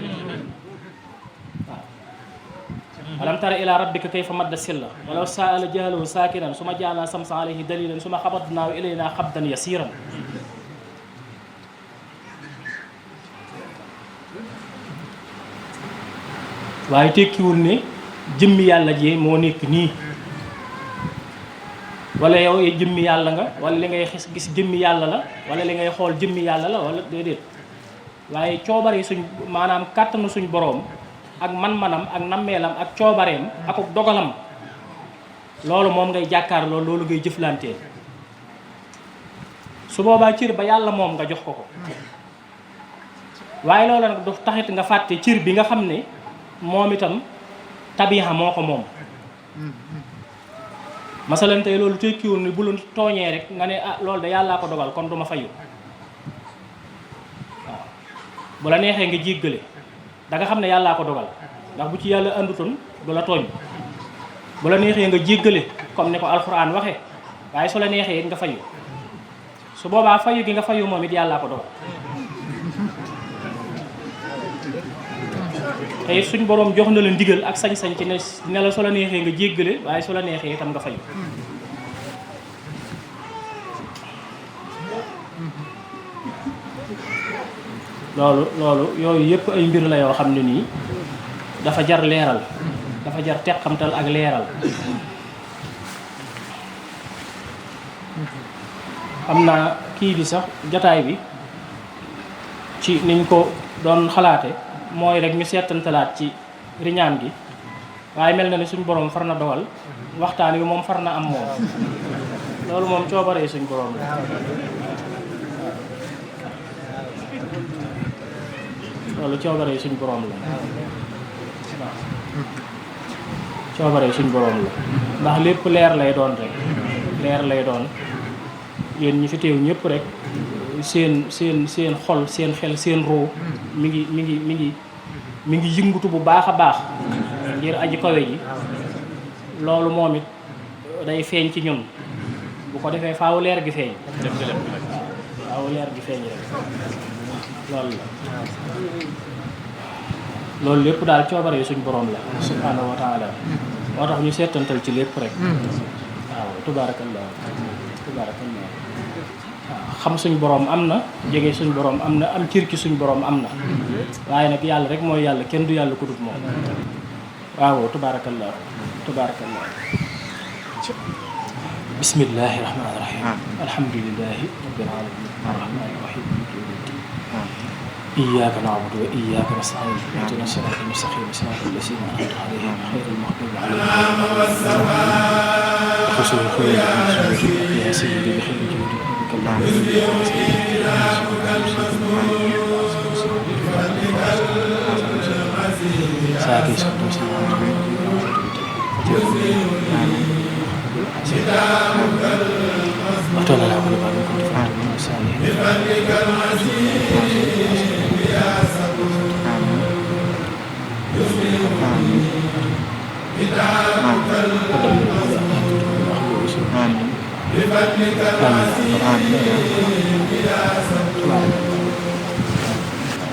waaw alam tara ila rabbika kayfa madda silla walaw saa la jahalahu saakinan su ma jaanaa samsa alayhi dalilan su ma xabadnaahu ilayna xabdan yasiran waaye tekkiwul ne jëmmi yàlla ji moo nekk nii wala yow jëmmi yàlla nga wala li ngay gis jëmmi yàlla la wala li ngay xool jëmmi yàlla la wala déedéet waaye coobare suñ maanaam kàttanu suñ boroom ak man-manam ak nammeelam ak coobareem ak dogalam loolu moom ngay jàkkaarloo loolu ngay jëflantee su boobaa cër ba yàlla moom nga jox ko waaye loolu nag du taxit nga fàtte cër bi nga xam ne moom itam tabiha moo ko moom masalan tey loolu tekkiwul ni bu la tooñee rek nga ne ah loolu de yàllaa ko dogal kon du ma fayu waaw bu la neexee nga jéggale da nga xam ne yàllaa ko dogal ndax bu ci yàlla àndutoon du la tooñ bu la neexee nga jéggale comme ni ko alxuraan waxe waaye su la neexee it nga fayu su boobaa fayu gi nga fayu moom it yàllaa ko dogal te it suñ boroom jox na la ndigal ak sañ-sañ ci ne la su la neexee nga jéggale waaye su la neexee itam nga fayu loolu yooyu yëpp ay mbir la yoo xam ne nii dafa jar leeral dafa jar teqamtal ak leeral am na kii bi sax jotaay bi ci niñ ko doon xalaate mooy rek ñu seetantalaat ci riñaan gi waaye mel na ne suñ borom far na dogal waxtaan wi moom far na am moom loolu moom coobaree suñ borom la loolu coobaree suñ borom la waaw coobaree suñ borom la ndax lépp leer lay doon rek leer lay doon yéen ñi fi teew ñëpp rek seen xol seen xel seen roo mi ngi yëngutu bu baax a baax ngir aji kawe ji loolu moom it day feeñ ci ñun bu ko defee faaw leer gi feeñ faaw leer gi feeñ rek loolu la loolu lépp daal coobare suñ borom la subhanahu wa taala moo tax ñu seetantal ci lépp rek waaw tubaarakallah waaw xam suñ borom am na jege suñ borom am na am cër ci suñ borom am na waaye nag yàlla rek mooy yàlla kenn du yàlla ku dut moom waaw tubaarakallah bismillahi rahmaani rahim alhamdulillahi rabbil alamin arrahmaani rahim iyyaka na'budu wa iyyaka nasta'in ihdina siratal mustaqim siratal ladzina an'amta alayhim ghayril maghdubi alayhim waladdallin Amin.